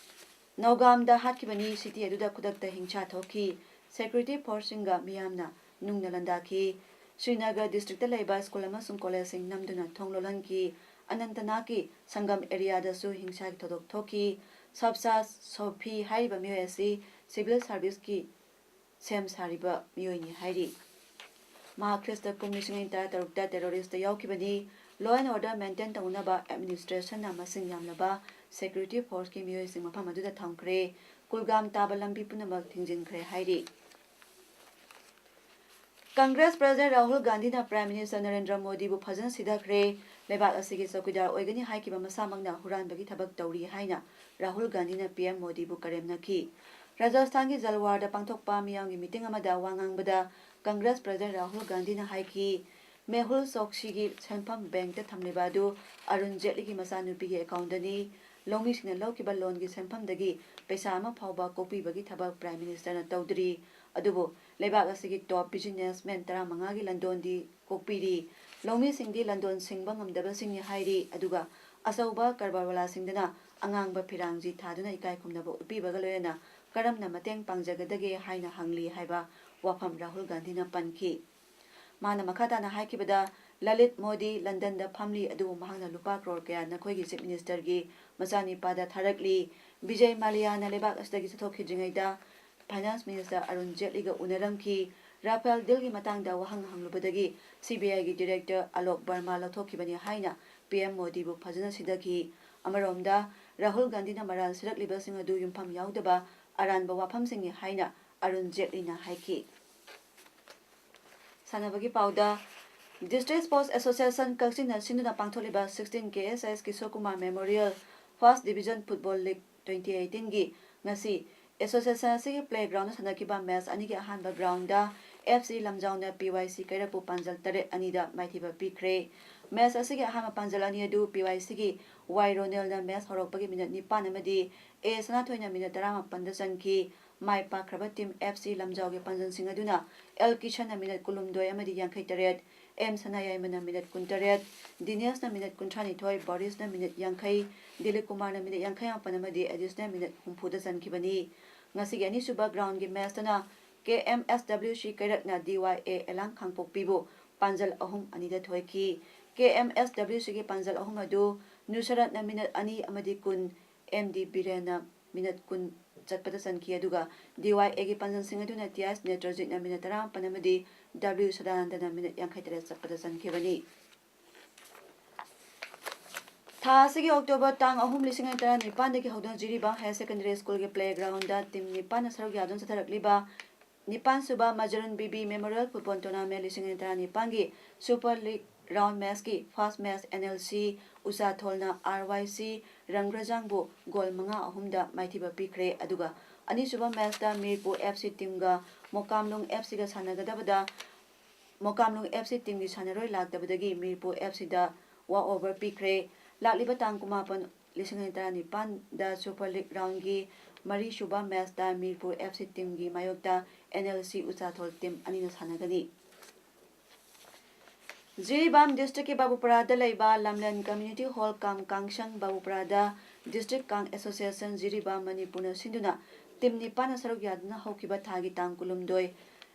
ꯅꯧꯒꯥꯝꯗ ꯍꯥꯠꯈꯤꯕꯅꯤ꯫ City ꯑꯗꯨꯗ ꯈꯨꯗꯛꯇ ꯍꯤꯡꯁꯥ ꯊꯣꯛꯈꯤ꯫ Security forceꯁꯤꯡꯒ ꯃꯤꯌꯥꯝꯅ ꯅꯨꯡꯅ ꯂꯥꯟꯗꯥꯈꯤ꯫ ꯁ꯭ꯔꯤꯅꯒꯔ districtꯇ ꯂꯩꯕ school ꯑꯃꯁꯨꯡ collegeꯁꯤꯡ ꯅꯝꯗꯨꯅ ꯊꯣꯡ ꯂꯣꯜꯍꯟꯈꯤ꯫ ꯑꯅꯟꯇꯅꯥꯒꯀꯤ ꯁꯪꯒꯝ areaꯗꯁꯨ ꯍꯤꯡꯁꯥꯒꯤ ꯊꯧꯗꯣꯛ ꯊꯣꯛꯈꯤ꯫ ꯁꯕꯁꯥ ꯁꯣꯐꯤ ꯍꯥꯏꯔꯤꯕ ꯃꯤꯑꯣꯏ ꯑꯁꯤ civil serviceꯀꯤ ꯁꯦꯝ ꯁꯥꯔꯤꯕ ꯃꯤꯑꯣꯏꯅꯤ ꯍꯥꯏꯔꯤ꯫ ꯃꯍꯥꯛ ꯈ꯭ꯔꯤꯁꯇ ꯀꯨꯝ ꯂꯤꯁꯤꯡ ꯑꯅꯤ ꯇꯔꯥꯇꯔꯨꯛꯇ terroristꯇ ꯌꯥꯎꯈꯤꯕꯅꯤ꯫ Law and order maintain ꯇꯧꯅꯕ administrationꯅ ꯃꯁꯤꯡ ꯌꯥꯝꯂꯕ security forceꯀꯤ ꯃꯤꯑꯣꯏꯁꯤꯡ ꯃꯐꯝ ꯑꯗꯨꯗ ꯊꯝꯈ꯭ꯔꯦ꯫ ꯀꯨꯜꯒꯥꯝ ꯇꯥꯕ ꯂꯝꯕꯤ ꯄꯨꯝꯅꯃꯛ ꯊꯤꯡꯖꯤꯟꯈ꯭ꯔꯦ ꯍꯥꯏꯔꯤ꯫ Congress President ꯔꯥꯍꯨꯜ ꯒꯥꯟꯙꯤꯅ Prime Minister ꯅꯔꯦꯟꯗ꯭ꯔ ꯃꯣꯗꯤꯕꯨ ꯐꯖꯅ ꯁꯤꯊꯈ꯭ꯔꯦ꯫ ꯂꯩꯕꯥꯛ ꯑꯁꯤꯒꯤ ꯆꯧꯀꯤꯗꯥꯔ ꯑꯣꯏꯒꯅꯤ ꯍꯥꯏꯈꯤꯕ ꯃꯁꯥꯃꯛꯅ ꯍꯨꯔꯥꯟꯕꯒꯤ ꯊꯕꯛ ꯇꯧꯔꯤ ꯍꯥꯏꯅ ꯔꯥꯍꯨꯜ ꯒꯥꯟꯙꯤꯅ PM ꯃꯣꯗꯤꯕꯨ ꯀꯔꯦꯝꯅꯈꯤ꯫ ꯔꯥꯖꯁꯊꯥꯟꯒꯤ ꯖꯜꯋꯥꯔꯗ ꯄꯥꯡꯊꯣꯛꯄ ꯃꯤꯌꯥꯝꯒꯤ meeting ꯑꯃꯗ ꯋꯥ ꯉꯥꯡꯕꯗ Congress President ꯔꯥꯍꯨꯜ ꯒꯥꯟꯙꯤꯅ ꯍꯥꯏꯈꯤ, ꯃꯦꯍꯨꯜ ꯆꯣꯛꯁꯤꯒꯤ ꯁꯦꯟꯐꯝ bankꯇ ꯊꯝꯂꯤꯕ ꯑꯗꯨ ꯑꯔꯨꯟ ꯖꯦꯠꯂꯤꯒꯤ ꯃꯆꯥꯅꯨꯄꯤꯒꯤ accountꯇꯅꯤ꯫ ꯂꯧꯃꯤꯁꯤꯡꯅ ꯂꯧꯈꯤꯕ loanꯒꯤ ꯁꯦꯟꯐꯝꯗꯒꯤ ꯄꯩꯁꯥ ꯑꯃ ꯐꯥꯎꯕ ꯀꯣꯛꯄꯤꯕꯒꯤ ꯊꯕꯛ Prime Ministerꯅ ꯇꯧꯗ꯭ꯔꯤ꯫ ꯑꯗꯨꯕꯨ ꯂꯩꯕꯥꯛ ꯑꯁꯤꯒꯤ top businessman ꯇꯔꯥꯃꯉꯥꯒꯤ ꯂꯟꯗꯣꯟꯗꯤ ꯀꯣꯛꯄꯤꯔꯤ꯫ ꯂꯧꯃꯤꯁꯤꯡꯗꯤ ꯂꯟꯗꯣꯟ ꯁꯤꯡꯕ ꯉꯝꯗꯕꯁꯤꯡꯅꯤ ꯍꯥꯏꯔꯤ꯫ ꯑꯗꯨꯒ ꯑꯆꯧꯕ ꯀꯔꯕꯥꯔꯋꯥꯂꯥꯁꯤꯡꯗꯅ ꯑꯉꯥꯡꯕ ꯐꯤꯔꯥꯡꯖꯤ ꯊꯥꯗꯨꯅ ꯏꯀꯥꯏ ꯈꯨꯝꯅꯕ ꯎꯠꯄꯤꯕꯒ ꯂꯣꯏꯅꯅ ꯀꯔꯝꯅ ꯃꯇꯦꯡ ꯄꯥꯡꯖꯒꯗꯒꯦ ꯍꯥꯏꯅ ꯍꯪꯂꯤ ꯍꯥꯏꯕ ꯋꯥꯐꯝ ꯔꯥꯍꯨꯜ ꯒꯥꯟꯙꯤꯅ ꯄꯟꯈꯤ꯫ ꯃꯥꯅ ꯃꯈꯥ ꯇꯥꯅ ꯍꯥꯏꯈꯤꯕꯗ, ꯂꯂꯤꯠ ꯃꯣꯗꯤ ꯂꯟꯗꯟꯗ ꯐꯝꯂꯤ, ꯑꯗꯨꯕꯨ ꯃꯍꯥꯛꯅ ꯂꯨꯄꯥ ꯀ꯭ꯔꯣꯔ ꯀꯌꯥ ꯅꯈꯣꯏꯒꯤ Chief Ministerꯒꯤ ꯃꯆꯥꯅꯤꯄꯥꯗ ꯊꯥꯔꯛꯂꯤ꯫ ꯕꯤꯖꯌ ꯃꯥꯂꯤꯌꯥꯅ ꯂꯩꯕꯥꯛ ꯑꯁꯤꯗꯒꯤ ꯆꯠꯊꯣꯛꯈꯤꯗ꯭ꯔꯤꯉꯩꯗ Finance Minister ꯑꯔꯨꯟ ꯖꯦꯠꯂꯤꯒ ꯎꯅꯔꯝꯈꯤ꯫ ꯔꯥꯐꯦꯜ ꯗꯤꯜꯒꯤ ꯃꯇꯥꯡꯗ ꯋꯥꯍꯪ ꯍꯪꯂꯨꯕꯗꯒꯤ ꯁꯤ ꯕꯤ ꯑꯥꯏꯒꯤ ꯗꯤꯔꯦꯛꯇꯔ ꯑꯂꯣꯛ ꯕꯔꯃꯥ ꯂꯧꯊꯣꯛꯈꯤꯕꯅꯤ ꯍꯥꯏꯅ ꯄꯤ ꯑꯦꯝ ꯃꯣꯗꯤꯕꯨ ꯐꯖꯅ ꯁꯤꯙꯈꯤ꯫ ꯑꯃꯔꯣꯝꯗ, ꯔꯥꯍꯨꯜ ꯒꯥꯟꯙꯤꯅ ꯃꯔꯥꯜ ꯁꯤꯔꯛꯂꯤꯕꯁꯤꯡ ꯑꯗꯨ ꯌꯨꯝꯐꯝ ꯌꯥꯎꯗꯕ ꯑꯔꯥꯟꯕ ꯋꯥꯐꯝꯁꯤꯡꯅꯤ ꯍꯥꯏꯅ ꯑꯔꯨꯟ ꯖꯦꯠꯂꯤꯅ ꯍꯥꯏꯈꯤ꯫ ꯁꯥꯟꯅꯕꯒꯤ ꯄꯥꯎꯗ, District Sports Association ꯀꯛꯆꯤꯡꯅ ꯁꯤꯟꯗꯨꯅ ꯄꯥꯡꯊꯣꯛꯂꯤꯕ sixteen K S S Kishore Kumar Memorial First Division Football League twenty eighteen ꯒꯤ ꯉꯁꯤ association ꯑꯁꯤꯒꯤ playground ꯗ ꯁꯥꯟꯅꯈꯤꯕ match ꯑꯅꯤꯒꯤ ꯑꯍꯥꯟꯕ ground ꯗ F C ꯂꯝꯖꯥꯎꯅ P Y C ꯀꯩꯔꯛꯄꯨ ꯄꯥꯟꯖꯜ ꯇꯔꯦꯠ ꯑꯅꯤꯗ ꯃꯥꯏꯊꯤꯕ ꯄꯤꯈ꯭ꯔꯦ꯫ Match ꯑꯁꯤꯒꯤ ꯑꯍꯥꯟꯕ ꯄꯥꯟꯖꯜ ꯑꯅꯤ ꯑꯗꯨ P Y C ꯒꯤ ꯋꯥꯏ ꯔꯣꯅꯦꯜꯅ match ꯍꯧꯔꯛꯄꯒꯤ minute ꯅꯤꯄꯥꯟ ꯑꯃꯗꯤ A ꯁꯅꯥꯊꯣꯏꯅ minute ꯇꯔꯥꯃꯥꯄꯟꯗ ꯆꯟꯈꯤ꯫ My ꯄꯥꯛꯈ꯭ꯔꯕ team F C ꯂꯝꯖꯥꯎꯒꯤ ꯄꯥꯟꯖꯜꯁꯤꯡ ꯑꯗꯨꯅ L ꯀꯤꯁꯟꯅ minute ꯀꯨꯟꯍꯨꯝꯗꯣꯏ ꯑꯃꯗꯤ ꯌꯥꯡꯈꯩ ꯇꯔꯦꯠ, M ꯁꯅꯥꯌꯥꯏꯃꯅ minute ꯀꯨꯟꯇꯔꯦꯠ, ꯗꯤꯅꯦꯁꯅ minute ꯀꯨꯟꯊ꯭ꯔꯥꯅꯤꯊꯣꯏ, ꯕꯣꯔꯤꯁꯅ minute ꯌꯥꯡꯈꯩ, ꯗꯤꯂꯤꯞ ꯀꯨꯃꯥꯔꯅ minute ꯌꯥꯡꯈꯩ ꯃꯥꯄꯟ ꯑꯃꯗꯤ additional minute ꯍꯨꯝꯐꯨꯗ ꯆꯟꯈꯤꯕꯅꯤ꯫ ꯉꯁꯤꯒꯤ ꯑꯅꯤꯁꯨꯕ ground ꯒꯤ match ꯇꯅ K M S W C ꯀꯩꯔꯛꯅ D Y A ꯑꯦꯂꯥꯡ ꯈꯥꯡꯄꯣꯛꯄꯤꯕꯨ ꯄꯥꯟꯖꯜ ꯑꯍꯨꯝ ꯑꯅꯤꯗ ꯊꯣꯏꯈꯤ꯫ K M S W C ꯒꯤ ꯄꯥꯟꯖꯜ ꯑꯍꯨꯝ ꯑꯗꯨ ꯅꯨꯁꯔꯠꯅ minute ꯑꯅꯤ ꯑꯃꯗꯤ ꯀꯨꯟ, M D ꯕꯤꯔꯦꯟꯅ minute ꯀꯨꯟ ꯆꯠꯄꯗ ꯆꯟꯈꯤ, ꯑꯗꯨꯒ D Y A ꯒꯤ ꯄꯥꯟꯖꯜꯁꯤꯡ ꯑꯗꯨꯅ T S ꯅꯦꯇ꯭ꯔꯖꯤꯠꯅ minute ꯇꯔꯥꯃꯥꯄꯟ ꯑꯃꯗꯤ W ꯁꯗꯥꯅꯟꯗꯅ minute ꯌꯥꯡꯈꯩ ꯇꯔꯦꯠ ꯆꯠꯄꯗ ꯆꯟꯈꯤꯕꯅꯤ꯫ ꯊꯥ ꯑꯁꯤꯒꯤ October ꯇꯥꯡ ꯑꯍꯨꯝ, ꯂꯤꯁꯤꯡ ꯑꯅꯤ ꯇꯔꯥꯅꯤꯄꯥꯟꯗꯒꯤ ꯍꯧꯗꯨꯅ ꯖꯤꯔꯤꯕꯥꯝ Higher Secondary School ꯒꯤ playground ꯗ team ꯅꯤꯄꯥꯟꯅ ꯁꯔꯨꯛ ꯌꯥꯗꯨꯅ ꯆꯠꯊꯔꯛꯂꯤꯕ ꯅꯤꯄꯥꯟꯁꯨꯕ Majaran B B Memorial Football Tournament ꯂꯤꯁꯤꯡ ꯑꯅꯤ ꯇꯔꯥꯅꯤꯄꯥꯟꯒꯤ Super League round match ꯀꯤ first match N L C ꯎꯆꯥꯊꯣꯜꯅ R Y C ꯔꯪꯒ꯭ꯔꯖꯥꯡꯕꯨ goal ꯃꯉꯥ ꯑꯍꯨꯝꯗ ꯃꯥꯏꯊꯤꯕ ꯄꯤꯈ꯭ꯔꯦ꯫ ꯑꯗꯨꯒ ꯑꯅꯤꯁꯨꯕ match ꯇ ꯃꯤꯔꯄꯨꯔ F C team ꯒ ꯃꯣꯀꯥꯝꯂꯣꯡ F C ꯒ ꯁꯥꯟꯅꯒꯗꯕꯗ ꯃꯣꯀꯥꯝꯂꯣꯡ F C team ꯒꯤ ꯁꯥꯟꯅꯔꯣꯏ ꯂꯥꯛꯇꯕꯗꯒꯤ ꯃꯤꯔꯄꯨꯔ F C ꯗ walk over ꯄꯤꯈ꯭ꯔꯦ꯫ ꯂꯥꯛꯂꯤꯕ ꯇꯥꯡ ꯀꯨꯟꯃꯥꯄꯟ, ꯂꯤꯁꯤꯡ ꯑꯅꯤ ꯇꯔꯥꯅꯤꯄꯥꯟꯗ Super League round ꯒꯤ ꯃꯔꯤꯁꯨꯕ match ꯇ ꯃꯤꯔꯄꯨꯔ F C team ꯒꯤ ꯃꯥꯌꯣꯛꯇ N L C ꯎꯆꯥꯊꯣꯜ team ꯑꯅꯤꯅ ꯁꯥꯟꯅꯒꯅꯤ꯫ ꯖꯤꯔꯤꯕꯥꯝ district ꯀꯤ ꯕꯥꯕꯨꯄꯔꯥꯗ ꯂꯩꯕ ꯂꯝꯂꯦꯟ Community Hall ꯀꯝ ꯀꯥꯡꯁꯪ ꯕꯥꯕꯨꯄꯔꯥꯗ District Kang Association ꯖꯤꯔꯤꯕꯥꯝ ꯃꯅꯤꯄꯨꯔꯅ ꯁꯤꯟꯗꯨꯅ team ꯅꯤꯄꯥꯟꯅ ꯁꯔꯨꯛ ꯌꯥꯗꯨꯅ ꯍꯧꯈꯤꯕ ꯊꯥꯒꯤ ꯇꯥꯡ ꯀꯨꯟꯍꯨꯝꯗꯣꯏ,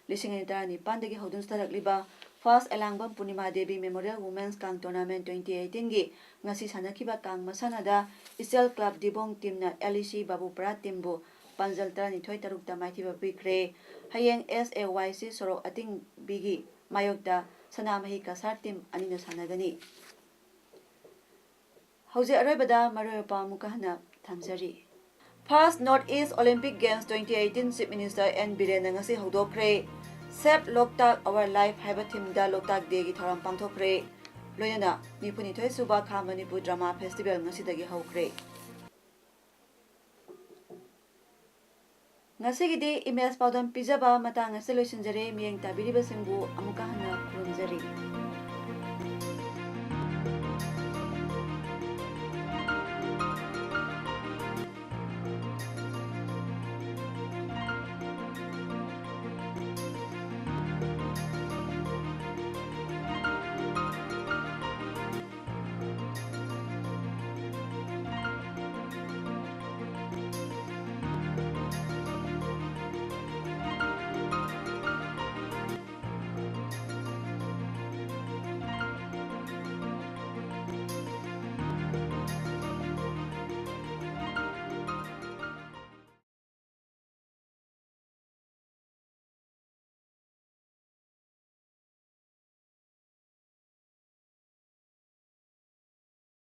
ꯂꯤꯁꯤꯡ ꯑꯅꯤ ꯇꯔꯥꯅꯤꯄꯥꯟꯗꯒꯤ ꯍꯧꯗꯨꯅ ꯆꯠꯊꯔꯛꯂꯤꯕ First ꯑꯦꯂꯥꯡꯕꯝ ꯄꯨꯔꯅꯤꯃꯥ Devi Memorial Women's Kang Tournament twenty eighteen ꯒꯤ ꯉꯁꯤ ꯁꯥꯟꯅꯈꯤꯕ ꯀꯥꯡ ꯃꯁꯥꯟꯅꯗ ꯏꯆꯦꯜ club ꯗꯤꯕꯣꯡ team ꯅ L E C ꯕꯥꯕꯨꯄꯔꯥ team ꯕꯨ ꯄꯥꯟꯖꯜ ꯇꯔꯥꯅꯤꯊꯣꯏ ꯇꯔꯨꯛꯇ ꯃꯥꯏꯊꯤꯕ ꯄꯤꯈ꯭ꯔꯦ꯫ ꯍꯌꯦꯡ S A Y C ꯁꯣꯔꯣꯛ ꯑꯇꯤꯡꯕꯤꯒꯤ ꯃꯥꯌꯣꯛꯇ ꯁꯅꯥꯃꯍꯤ ꯀꯁꯥꯔ ꯇꯤꯝ ꯑꯅꯤꯅ ꯁꯥꯟꯅꯒꯅꯤ꯫ ꯍꯧꯖꯤꯛ ꯑꯔꯣꯏꯕꯗ ꯃꯔꯨꯑꯣꯏꯕ ꯄꯥꯎ ꯑꯃꯨꯛꯀ ꯍꯟꯅ ꯊꯝꯖꯔꯤ꯫ First North East Olympic Games twenty eighteen Chief Minister N ꯕꯤꯔꯦꯟꯅ ꯉꯁꯤ ꯍꯧꯗꯣꯛꯈ꯭ꯔꯦ꯫ Save Loktak Our Life ꯍꯥꯏꯕ ꯊꯤꯝꯗ ꯂꯣꯛꯇꯥꯛ ꯗꯦꯒꯤ ꯊꯧꯔꯝ ꯄꯥꯡꯊꯣꯛꯈ꯭ꯔꯦ꯫ ꯂꯣꯏꯅꯅ ꯅꯤꯐꯨꯅꯤꯊꯣꯏ ꯁꯨꯕ ꯈꯥ ꯃꯅꯤꯄꯨꯔ ꯗ꯭ꯔꯃꯥ ꯐꯦꯁꯇꯤꯚꯦꯜ ꯉꯁꯤꯗꯒꯤ ꯍꯧꯈ꯭ꯔꯦ꯫ ꯉꯁꯤꯒꯤꯗꯤ ꯏꯃꯦꯖ ꯄꯥꯎꯗꯝ ꯄꯤꯖꯕ ꯃꯇꯥꯡ ꯑꯁꯤ ꯂꯣꯏꯁꯤꯟꯖꯔꯦ꯫ ꯃꯤꯠꯌꯦꯡ ꯇꯥꯕꯤꯔꯤꯕꯁꯤꯡꯕꯨ ꯑꯃꯨꯛꯀ ꯍꯟꯅ ꯈꯨꯔꯨꯝꯖꯔꯤ꯫